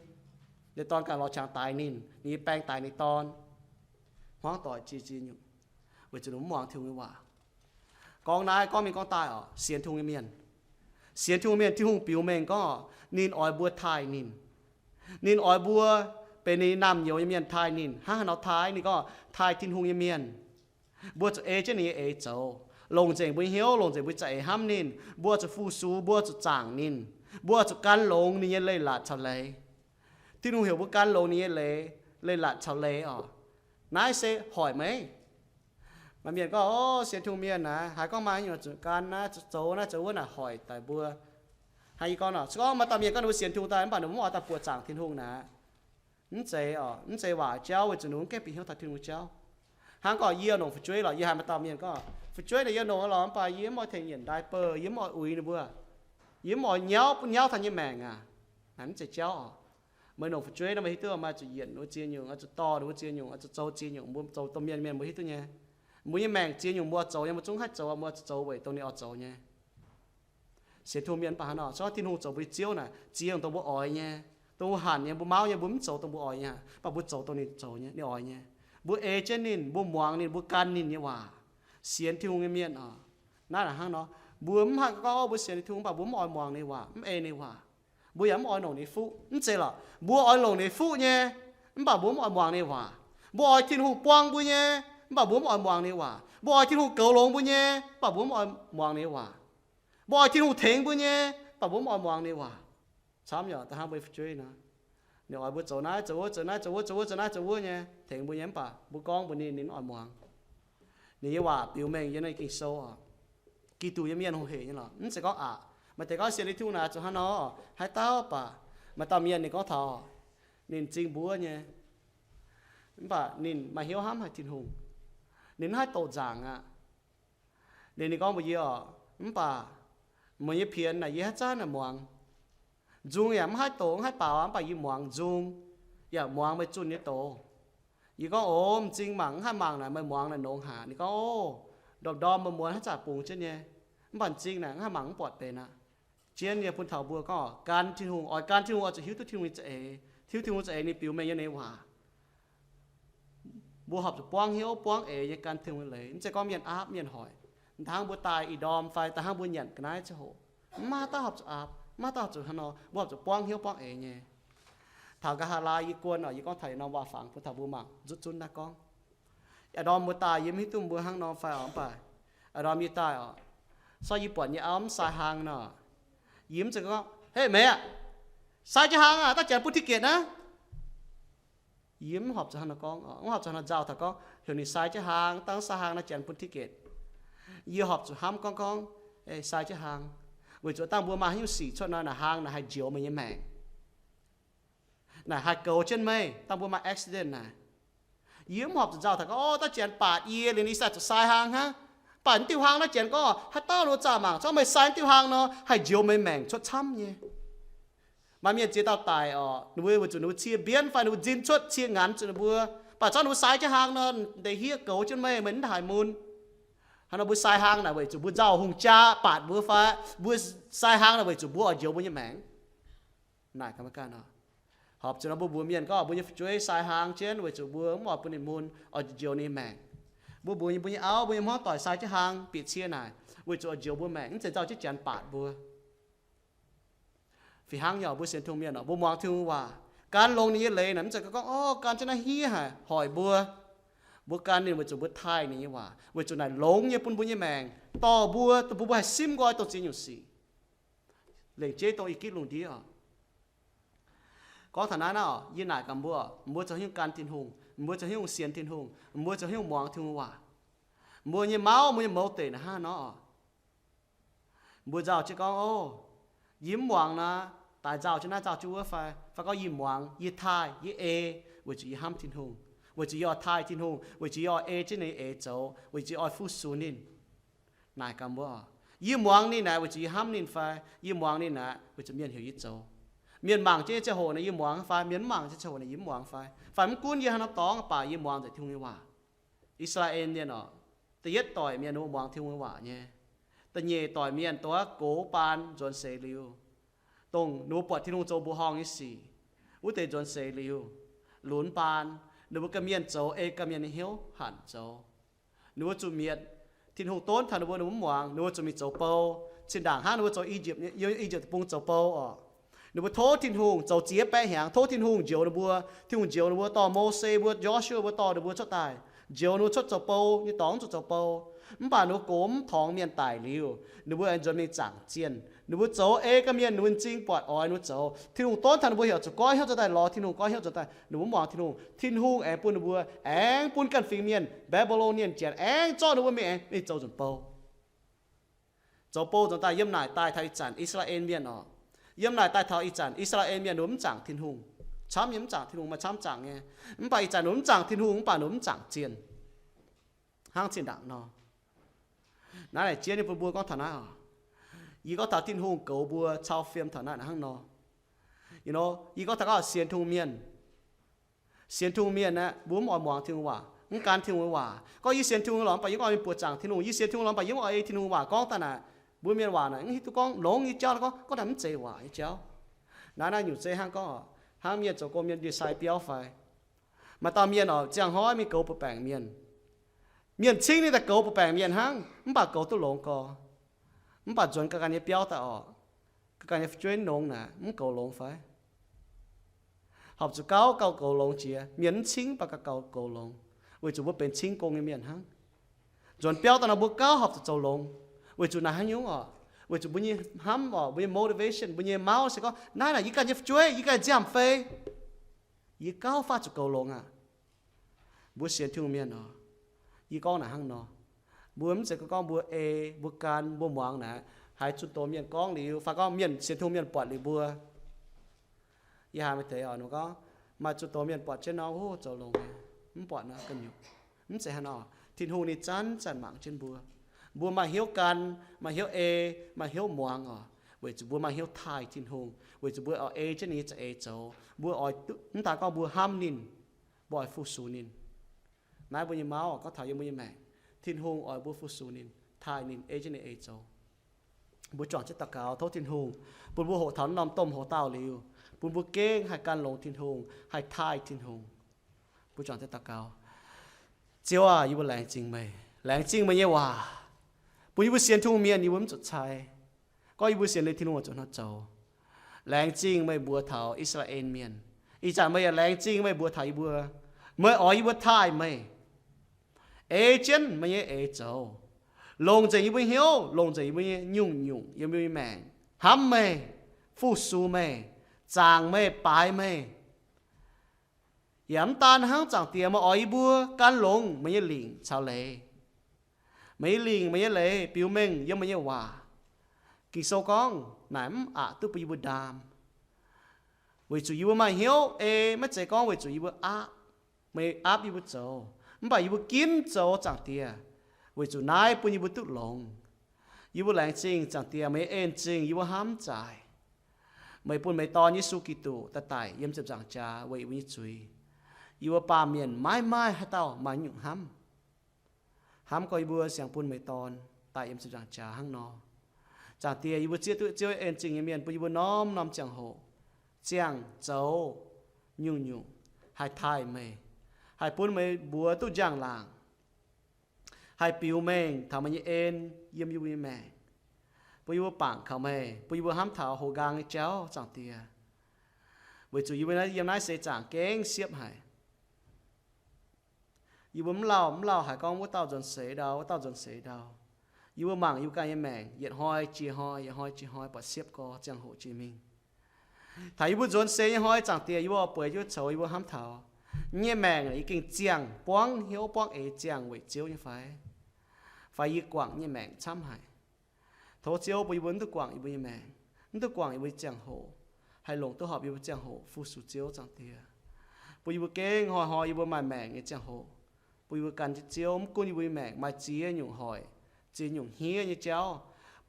ninh dorn ganh lorz qangx daix ninh, ninh nyei baeng daix ninh dorn. Hmuangv doic ziex ziex nyungc, weic zuqc ninh mv muangx Tin-Hungh nyei waac. Gorngv naaiv gorngv mingh gorngv daaih oc, sienx Tin-Hungh nyei mienh, sienx Tin-Hungh mienh, Tin-Hungh biux mengh gorngv oc, ninh oix mbuo taaih ninh. Ninh oix mbuo benx ninh naamh nyouz nyei mienh taaih ninh. Hnangv haaix nor taaih? Ninh gorngv taaih Tin-Hungh nyei mienh. Mbuo zuqc ei jienv ninh nyei eix zoux, longc nzengc mbuo nyei hnyouv, longc nzengc mbuo nyei za'eix hnamv ninh. Mbuo zuqc fu-sux, mbuo zuqc zaangc ninh. Mbuo zuqc gan longx ninh nyei leiz-latc caux leiz. Tin-Hungh heuc mbuo gan longx ninh nyei leiz, leiz-latc caux leiz oc. Naaiv se hoic meih. Maaih mienh gorngv, o, sienx Tin-Hungh mienh naaic, haiz gorngv maaih nyungc zuqc gan naaiv, zuqc zoux naaiv, zoux wuov naaic, hoic daic mbuo. Hnangv yie gorngv nor, se gorngv maaih dauh mienh gorngv ninh mbuo sienx Tin-Hungh daaih, mv baac ninh mbuo mv oix daaih buoqc zaangc Tin-Hungh naaic, mv zeiz oc, mv zeiz waac jauv, weic zuqc ninh mbuo mv gaengh bieqc hnyouv taux Tin-Hungh jauv. Hnangv gorngv yie longc fu'jueiv lorqc, yie haiz maaih dauh mienh gorngv, fu'jueiv naaic yie longc lorqc, mv baac yie mv oix tengx yienc ndaai bouh, yie mv oix uix ninh mbuo, yie mv oix nyauv, bun nyauv taux nyei maengc aac. Naaic mv zeiz jauv oc. Meih longc fu'jueiv nor, meih hiuv duqv meih zuqc yienc ninh mbuo ziex nyungc, oix zuqc dorh ninh mbuo ziex nyungc, oix zuqc zoux ziex nyungc, mbuo zoux domh mienh mienh mbuo hiuv duqv nyei. Mbuo nyei maengc ziex nyungc mbuo oix zoux nyei, mbuo zungv haih zoux, mbuo oix zuqc zoux weic dongh ninh oix zoux nyei. Sienx Tin-Hungh mienh mv baac hnangv nor, se gorngv Tin-Hungh zoux mbuo nyei Ziouv naaic, ziex nyungc dongh mbuo oix nyei, dongh mbuo hanc nyei, mbuo mauv nyei, mbuo mv zoux dongh mbuo oix nyei, mv baac mbuo zoux dongh ninh zoux nyei, ninh oix nyei. Mbuo ei jienv ninh, mbuo muangx ninh, mbuo gan ninh nyei waac. Sienx Tin-Hungh nyei mienh oc, naaiv naaic hnangv nor, mbuo mv haih gorngv, o, mbuo sienx Tin-Hungh, mv baac mbuo mv oix muangx ninh waac, mv ei ninh waac. Mbuo yaac mv oix longc ninh fuqv. Mv zeiz lorqc, mbuo oix longc ninh fuqv nyei, mv baac mbuo mv oix muangx ninh waac. Mbuo oix Tin-Hungh buang mbuo nyei, mv baac mbuo mv oix muangx ninh waac. Mbuo oix Tin-Hungh goux longx mbuo nyei, mv baac mbuo mv oix muangx ninh waac. Mbuo oix Tin-Hungh tengx mbuo nyei, mv baac mbuo mv oix muangx ninh waac. Camv yaac da'hnangv mbuo nyei fu'jueiv nor, ninh oix mbuo zoux naaiv zoux wuov, zoux naaiv zoux wuov, zoux wuov zoux naaiv zoux wuov nyei, tengx mbuo nyei, mv baac mbuo gorngv mbuox ninh, ninh mv oix muangx. Ninh nyei waac biux mengh yiem naaiv Ging-Sou oc. Giduc nyei mienh hoh hec nyei lorqc, mv zeiz gorngv aqc. Maaih deix gorngv sienx Tin-Hungh naaic zuqc hnangv nor, haaix dauh baac. Maaih dauh mienh ninh gorngv taux ninh m'zing mbuov nyei, mv baac ninh maaih hnyouv hnamv haic Tin-Hungh. Ninh mv haih doqc nzaangc aqv. Ninh, ninh gorngv mbuox yie oc, mv baac meih nyei pienx naaic yie haaix zanc naaic muangx. Nzung yaac mv haih doqc, mv haih baaux, mv baac yie muangx nzung, yaac muangx meih zunh nyei doz. Yie gorngv, o, m'zing mangc mv haih mangc naaic, meih muangx naaic nongx haic. Ninh gorngv, o, ndorm-ndorm meih muonz haaix zanc bungx jienv nyei, mv baac m'zing naaic mv haih mangc mv buatc benx aqv. Jienv nyei bun taux mbuo gorngv gan Tin-Hungh, oix gan Tin-Hungh oix zuqc hiuv duqv Tin-Hungh nyei za'eix. Hiuv Tin-Hungh za'eix ninh biux mengh yiem ninh waac. Mbuo horpc zuqc buangv hnyouv buangv eix nyei gan Tin-Hungh nyei leiz. Mv zeiz gorngv mienh aapv mienh hoic. Hnangv mbuo daaih ih ndorm fai da'hnangv mbuo nyanc ga'naaiv ziangh hoc, mv maaih haaix dauh horpc zuqc aapv, mv maaih haaix dauh horpc zuqc hnangv nor. Mbuo horpc zuqc buangv hnyouv buangv eix nyei. Taux nqa'haav laai yie guon oc, yie gorngv taux yietc norm waac-fangx bun taux mbuo mangc nzutv zunv naaiv gorngv, ih ndorm mbuo daaih yie mv hiuv duqv mbuo hnangv nor fai oc, mv baac ih ndorm yie daaih oc, se yie buatc yie auv mv sai hlang nor, yie mv zeiz gorngv, hei, meih aah! Sai jienv hlang aac, daaih janx bun ticket naaiv. Yie mv horpc zuqc hnangv nor gorngv, mv horpc zuqc hnangv nor nzauh taux gorngv heuc ninh sai jienv hlang, dangh sai hlang naaiv janx bun ticket. Yie horpc zuqc hnamv gorngv gorngv, sai jienv hlang. Weic zuqc dangh mbuo maaih haaix nyungc sic cuotv nor, naaic hlang naaic haih njoux meih nyei maengc. Naaic haih goux jienv meih. Dangh mbuo maaih accident naaic, yie mv horpc zuqc nzauh taux gorngv, o, daav janx baatc yie liuz yie sai zuqc sai hlang hnangv. Baatc diuh hlang naaiv janx gorngv, haaix dauh ninh mbuo zaah mangc, gorngv meih sai diuh hlang nor haih njoux meih maengc cuotv camv nyei. Maaih mienh ziex dauh daic oc, ninh mbuo weic zuqc ninh mbuo cie mbienv fai ninh mbuo nzin cuotv cie nganx zuqc ninh mbuo, baac zorqv ninh mbuo sai jienv hlang nor, deix hiev goux jienv meih, meih mv haih mun. Hnangv nor mbuo sai hlang naaic weic zuqc mbuo nzauh hungh jaa baatc mbuo fai mbuo sai hlang naaic weic zuqc mbuo oix njoux mbuo nyei maengc? Naaic gaax meih ganh oc. Horpc zuqc nor mbuo mbuox mienh gorngv mbuo nyei fu'jueiv sai hlang jienv weic zuqc mbuo mv oix bun ninh mun, oix njoux ninh maengc. Mbuo mbuox mbuo nyei auv, mbuo nyei hmuangv doic sai jienv hlang bieqc cie naaic weic zuqc oix njoux mbuo maengc, mv zeiz nzauh jienv janx baatc mbuo. Fih hnangv nyei oc, mbuo sienx Tin-Hungh mienh oc, mbuo muangx Tin-Hungh waac, gan longx ninh nyei leiz naaic, mv zeiz gorngv, o, gan jienv naaiv hniev haic hoic mbuo. Mbuo gan ninh weic zuqc mbuo taaih ninh nyei waac, weic zuqc naaic longx nyei bun mbuo nyei maengc, dorh mbuo, bun mbuo haih simv nqoi dongh ziex nyungc sic. Lengc jeiv dongh ih gitv lungh ndiev oc. Gorngv taux naaiv naaiv oc, yie naaic gaax mbuo, mbuo zoux haaix nyungc gan Tin-Hungh, mbuo zoux haaix nyungc sienx Tin-Hungh, mbuo zoux haaix nyungc muangx Tin-Hungh waac. Mbuo nyei mauv, mbuo nyei motivated naaic hnangv nor oc. Mbuo nzauh jienv gorngv, o, yie mv muangx naaiv, daaih nzauh jienv naaiv nzauh jienv wuov fai, fai gorngv yie muangx, yie taaih, yie ei, weic zuqc yie hnamv Tin-Hungh, weic zuqc yie oix taaih Tin-Hungh, weic zuqc yie oix ei jienv ninh nyei eix zoux, weic zuqc yie oix fu-sux ninh. Naaic gaax mbuo oc, yie muangx ninh naaic weic zuqc yie hnamv ninh fai yie muangx ninh naaic weic zuqc mienh heuc yie zoux? Mienh mangc jienv nyei ziangh hoc naaic yie muangx fai mienh mv mangc jienv ziangh hoc naaic yie mv muangx fai? Fai mv gunv yie haaix norm dorngx, mv baac yie muangx nzengc Tin-Hungh nyei waac. I^saa^laa^en Mienh oc, da'yietv doic mienh ninh mbuo muangx Tin-Hungh nyei waac nyei. Da'nyeic doic mienh dongh wuov gox baan nzuonx seix liuz, dongh ninh mbuo buatc Tin-Hungh zoux mbuoqc horngh nyei sic, wuov deix nzuonx seix liuz, lunx baan, ninh mbuo ganh mienh zoux ei ganh mienh nyei hnyouv hanc zoux. Ninh mbuo zuqc mietc Tin-Hungh donv taux ninh mbuo, ninh mbuo mv muangx, ninh mbuo zuqc mingh zoux bou. Zinh ndaangc hnangv ninh mbuo zoux I^yipv, I^yipv Deic-Bung zoux bou oc, ninh mbuo tov Tin-Hungh zoux ziex baeqv hnyangx, tov Tin-Hungh njoux ninh mbuo. Tin-Hungh njoux ninh mbuo, dorh Mose mbuo, Joshua mbuo dorh ninh mbuo cuotv daaih, njoux ninh mbuo cuotv zoux bou nyei dorngx, zuqc zoux bou. Mv baac ninh mbuo gox mv torngx mienh daic liuz, ninh mbuo aengx nzuonx mingh zaangc zienh. Ninh mbuo zoux ei ganh mienh, ninh mbuo m'zing buatc oix ninh mbuo zoux. Tin-Hungh donv taux ninh mbuo heuc zuqc goiv hnyouv zoux daaih lorz Tin-Hungh, goiv hnyouv zoux daaih, ninh mbuo mv muangx Tin-Hungh. Tin-Hungh aengx bun ninh mbuo, aengx bun ganh fingx mienh, Baebilonia janx aengx zorqv ninh mbuo mingh aengx mingh zoux nzunc bou. Zoux bou nzuonx daaih yiem naaic daaih taux ih zanc I^saa^laa^en Mienh oc. Yiem naaic daaih taux ih zanc I^saa^laa^en Mienh ninh mbuo mv zaangc Tin-Hungh. Camv nyei mv zaangc Tin-Hungh, maaih camv zaangc nyei. Mv baac ih zanc ninh mbuo mv zaangc Tin-Hungh, mv baac ninh mbuo mv zaangc zienh. Hnangv zinh ndaangc nor, naaiv naaic jiex nyei bun mbuo gorngv taux naaiv oc. Yie gorngv taux Tin-Hungh goux mbuo cau fiem taux naaiv hnangv nor. You know, yie gorngv taux gorngv sienx Tin-Hungh mienh, sienx Tin-Hungh mienh aeqv, mbuo mv oix muangx Tin-Hungh waac, mv gan Tin-Hungh nyei waac. Gorngv yie sienx Tin-Hungh lorqc, mv baac yie mv oix mingh buoqc zaangc Tin-Hungh. Yie sienx Tin-Hungh lorqc, mv baac yie mv oix ei Tin-Hungh waac gorngv daaih naaic. Mbuo mienh waac naaic mv hiuv duqv gorngv longx nyei jauv, gorngv, gorngv daaih mv zeiz waac nyei jauv. Naaiv naaiv nyungc zeiv hnangv gorngv oc, hnangv mienh zoux gong mienh ndie-sai biauv fai maaih dauh mienh oc, ziangh hnoi mingh goux ba'baengc mienh. Mienh cingv ninh daaih goux ba'baengc mienh hnangv, mv baac goux duqv longx gorx. Mv baac nzuonx ganh ganh nyei biauv daaih oc, ganh ganh nyei fu'jueiv nongx naaic, mv goux longx fai? Horpc zuqc gauh gauh goux longx jiex. Mienh mv cingv mv baac gauh gauh goux longx, weic zuqc mbuo benx cingv gong nyei mienh hnangv. Nzuonx biauv daaih nor mbuo gauh horpc zuqc zoux longx. Weic zuqc naaiv haaix nyungc oc? Weic zuqc mbuo nyei hnamv oc, mbuo nyei motivation, mbuo nyei mauv se gorngv, naaiv naaic yie ganh nyei fu'jueiv, yie ganh nziaamv fei, yie gauh faah zuqc goux longx aqv. Mbuo sienx Tin-Hungh mienh oc, yie gorngv naaic hnangv nor, mbuo mv zeiz gorngv mbuo ei, mbuo gan, mbuo muangx naaic, haiz zunh doz mienh gorngv liuz, fai gorngv mienh sienx Tin-Hungh mienh buatc liuz mbuo. Yie haiz maaih deix oc, ninh gorngv, maaih zunh doz mienh buatc jienv nor, o, zoux longx nyei. Mv buatc nor ga'nyungc. Mv zeiz haaix nor, Tin-Hungh ninh zanc-zanc mangc jienv mbuo. Mbuo maaih hnyouv gan, maaih hnyouv ei, maaih hnyouv muangx oc, weic zuqc mbuo maaih hnyouv taaih Tin-Hungh, weic zuqc mbuo oix ei jienv ninh nyei za'eix zoux. Mbuo oix duqv, mv daan gorngv mbuo hnamv ninh, mbuo oix fu-sux ninh. Naaiv mbuo nyei mauv gorngv taux yiem mbuo nyei maengc, Tin-Hungh oix mbuo fu-sux ninh, taaih ninh, ei jienv ninh eix zoux. Mbuo juangc jienv daux gaux tov Tin-Hungh bun mbuo hoqc taux naaiv norm domh hoc-dauh liuz, bun mbuo gengh haih gan longx Tin-Hungh, haih taaih Tin-Hungh. Mbuo juangc jienv daux gaux. Ziouv aah, yie mbuo laengz zingh meih, laengz zingh meih nyei waac, bun yie mbuo sienx Tin-Hungh mienh yie mbuo mv zuqc cai. Gorngv yie mbuo sienx liuz Tin-Hungh oix zuqc hnangv zoux. Laengz zingh meih mbuox taux I^saa^laa^en Mienh. Ih zanc meih yaac laengz zingh meih mbuox taux yie mbuo. Meih oix yie mbuo taaih meih, ei jienv meih nyei eix zoux, longc nzengc yie mbuo hnyouv, longc nzengc yie mbuo nyei nyungc-nyungc yiem yie mbuo nyei maengc, hnamv meih, fu-sux meih, zaangc meih, baaix meih. Yaac mv daan hnangv, Zaangc Diex, meih oix yie mbuo gan longx meih nyei lingc caux leiz. Meih nyei lingc, meih nyei leiz biux mengh yiem meih nyei waac. Ging-Sou gorngv naaic mv aqc duqv bun yie mbuo ndaam, weic zuqc yie mbuo maaih hnyouv ei, maiv zeiz gorngv weic zuqc yie mbuo aqv, meih aapv yie mbuo zoux, mv baac yie mbuo ginv zoux, Zaangc Diex, weic zuqc naaiv bun yie mbuo duqv longx. Yie mbuo laengz zingh, Zaangc Diex, meih nyei en-zingh yie mbuo hnamv zaaix. Meih bun meih Dorn, Yesu Giduc, daaih daic yiem ziepc nzaangc jaax weic yie mbuo nyei zuiz. Yie mbuo baamh mienh maiv maaih haaix dauh maaih nyungc hnamv. Hnamv gorx yie mbuo siang bun meih Dorn daic yiem ziepc nzaangc jaax hnangv nor. Zaangc Diex, yie mbuo zieqv duqv Ziouv en-zingh nyei mienh bun yie mbuo norm-norm ziangh hoc ziangh zoux nyungc-nyungc haih taaih meih, haih bun meih mbuox duqv njang-laangc, haih biux mengh taux meih nyei en yiem yie mbuo nyei maengc, bun yie mbuo bangc kaux meih, bun yie mbuo hnamv taux houx nqaang nyei jauv, Zaangc Diex. Weic zuqc yie mbuo yiem naaiv seix zaangc gengh siepv haic. Yie mbuo mv lauh mv lauh haiz gorngv wuov dauh nzuonx seix ndau, wuov dauh nzuonx seix ndau. Yie mbuo mangc yie mbuo ganh nyei maengc, yietc hnoi jiex hnoi, yietc hnoi jiex hnoi, buatc siepv gorx ziangh hoc jiex mingh. Taux yie mbuo nzuonx seix nyei hnoi, Zaangc Diex, yie mbuo oix bueix jienv coux yie mbuo hnamv taux yie nyei maengc yie gengh ziangh buangv hnyouv buangv eix ziangh weic Ziouv nyei fai? Fai yie guangc nyei maengc camv haic? Tov Ziouv bun yie mbuo mv duqv guangc yie mbuo nyei maengc, mv duqv guangc yie mbuo nyei ziangh hoc, haih longc duqv horpc yie mbuo ziangh hoc fu-sux Ziouv, Zaangc Diex. Bun yie mbuo gengh hnoi-hnoi yie mbuo maaih maengc nyei ziangh hoc, bun yie mbuo gan jienv Ziouv, mv gunv yie mbuo nyei maengc maaih ziex nyungc hoic, ziex nyungc hniev nyei jauv,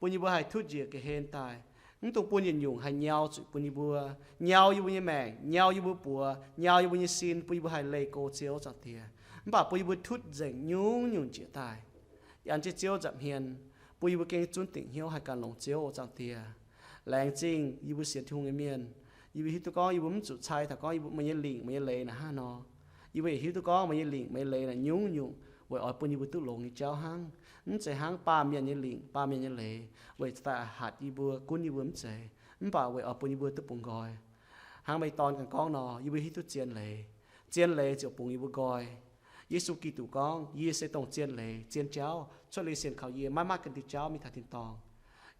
bun yie mbuo haih tutv njiec ga'hlen daaih. Mv dungx bun yietc nyungc haih nyau zuqc bun yie mbuo, nyau yie mbuo nyei maengc, nyau yie mbuo buoz, nyau yie mbuo nyei sin, bun yie mbuo haih leih go Ziouv, Zaangc Diex. Mv baac bun yie mbuo tutv nzengc nyungc-nyungc njiec daaih, an jienv Ziouv nza'hmien, bun yie mbuo gengh zunv dingc hnyouv haih gan longx Ziouv, Zaangc Diex. Laengz zingh yie mbuo sienx Tin-Hungh nyei mienh. Yie mbuo hiuv duqv gorngv yie mbuo mv zuqc cai taux gorngv yie mbuo, meih nyei lingc meih nyei leiz naaic hnangv nor. Yie mbuo yaac hiuv duqv gorngv meih nyei lingc meih nyei leiz naaic nyungc-nyungc weic oix bun yie mbuo duqv longx nyei jauv hnangv. Mv zeiz hnangv baamh mienh nyei lingc, baamh mienh nyei leiz weic daaih hatc yie mbuo, gunv yie mbuo mv zeiz, mv baac weic oix bun yie mbuo duqv bungx nqoi. Hnangv meih Dorn ganh gorngv nor, yie mbuo hiuv duqv zien leiz. Zien leiz ziouc bungx yie mbuo nqoi. Yesu Giduc gorngv, yie se dongh zien leiz, zien jauv. Cuotv liuz sienx kaux yie maiv maaih ganh diuh jauv mingh taux tin-dorngh.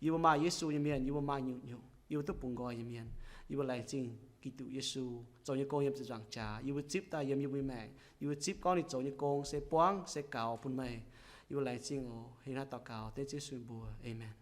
Yie mbuo maaih Yesu nyei mienh, yie mbuo maaih nyungc-nyungc, yie mbuo duqv bungx nqoi nyei mienh. Yie mbuo laengz zingh Giduc Yesu zoux nyei gong yiem ziepc nzaangc jaax, yie mbuo zipv daaih yiem yie mbuo nyei maengc. Yie mbuo zipv gorngv ninh zoux nyei gong se buangv se gaux bun meih. Yie mbuo laengz zingh oc. Hingh hnangv daux gaux dengv Ziouv Yesu mbuox, aamen.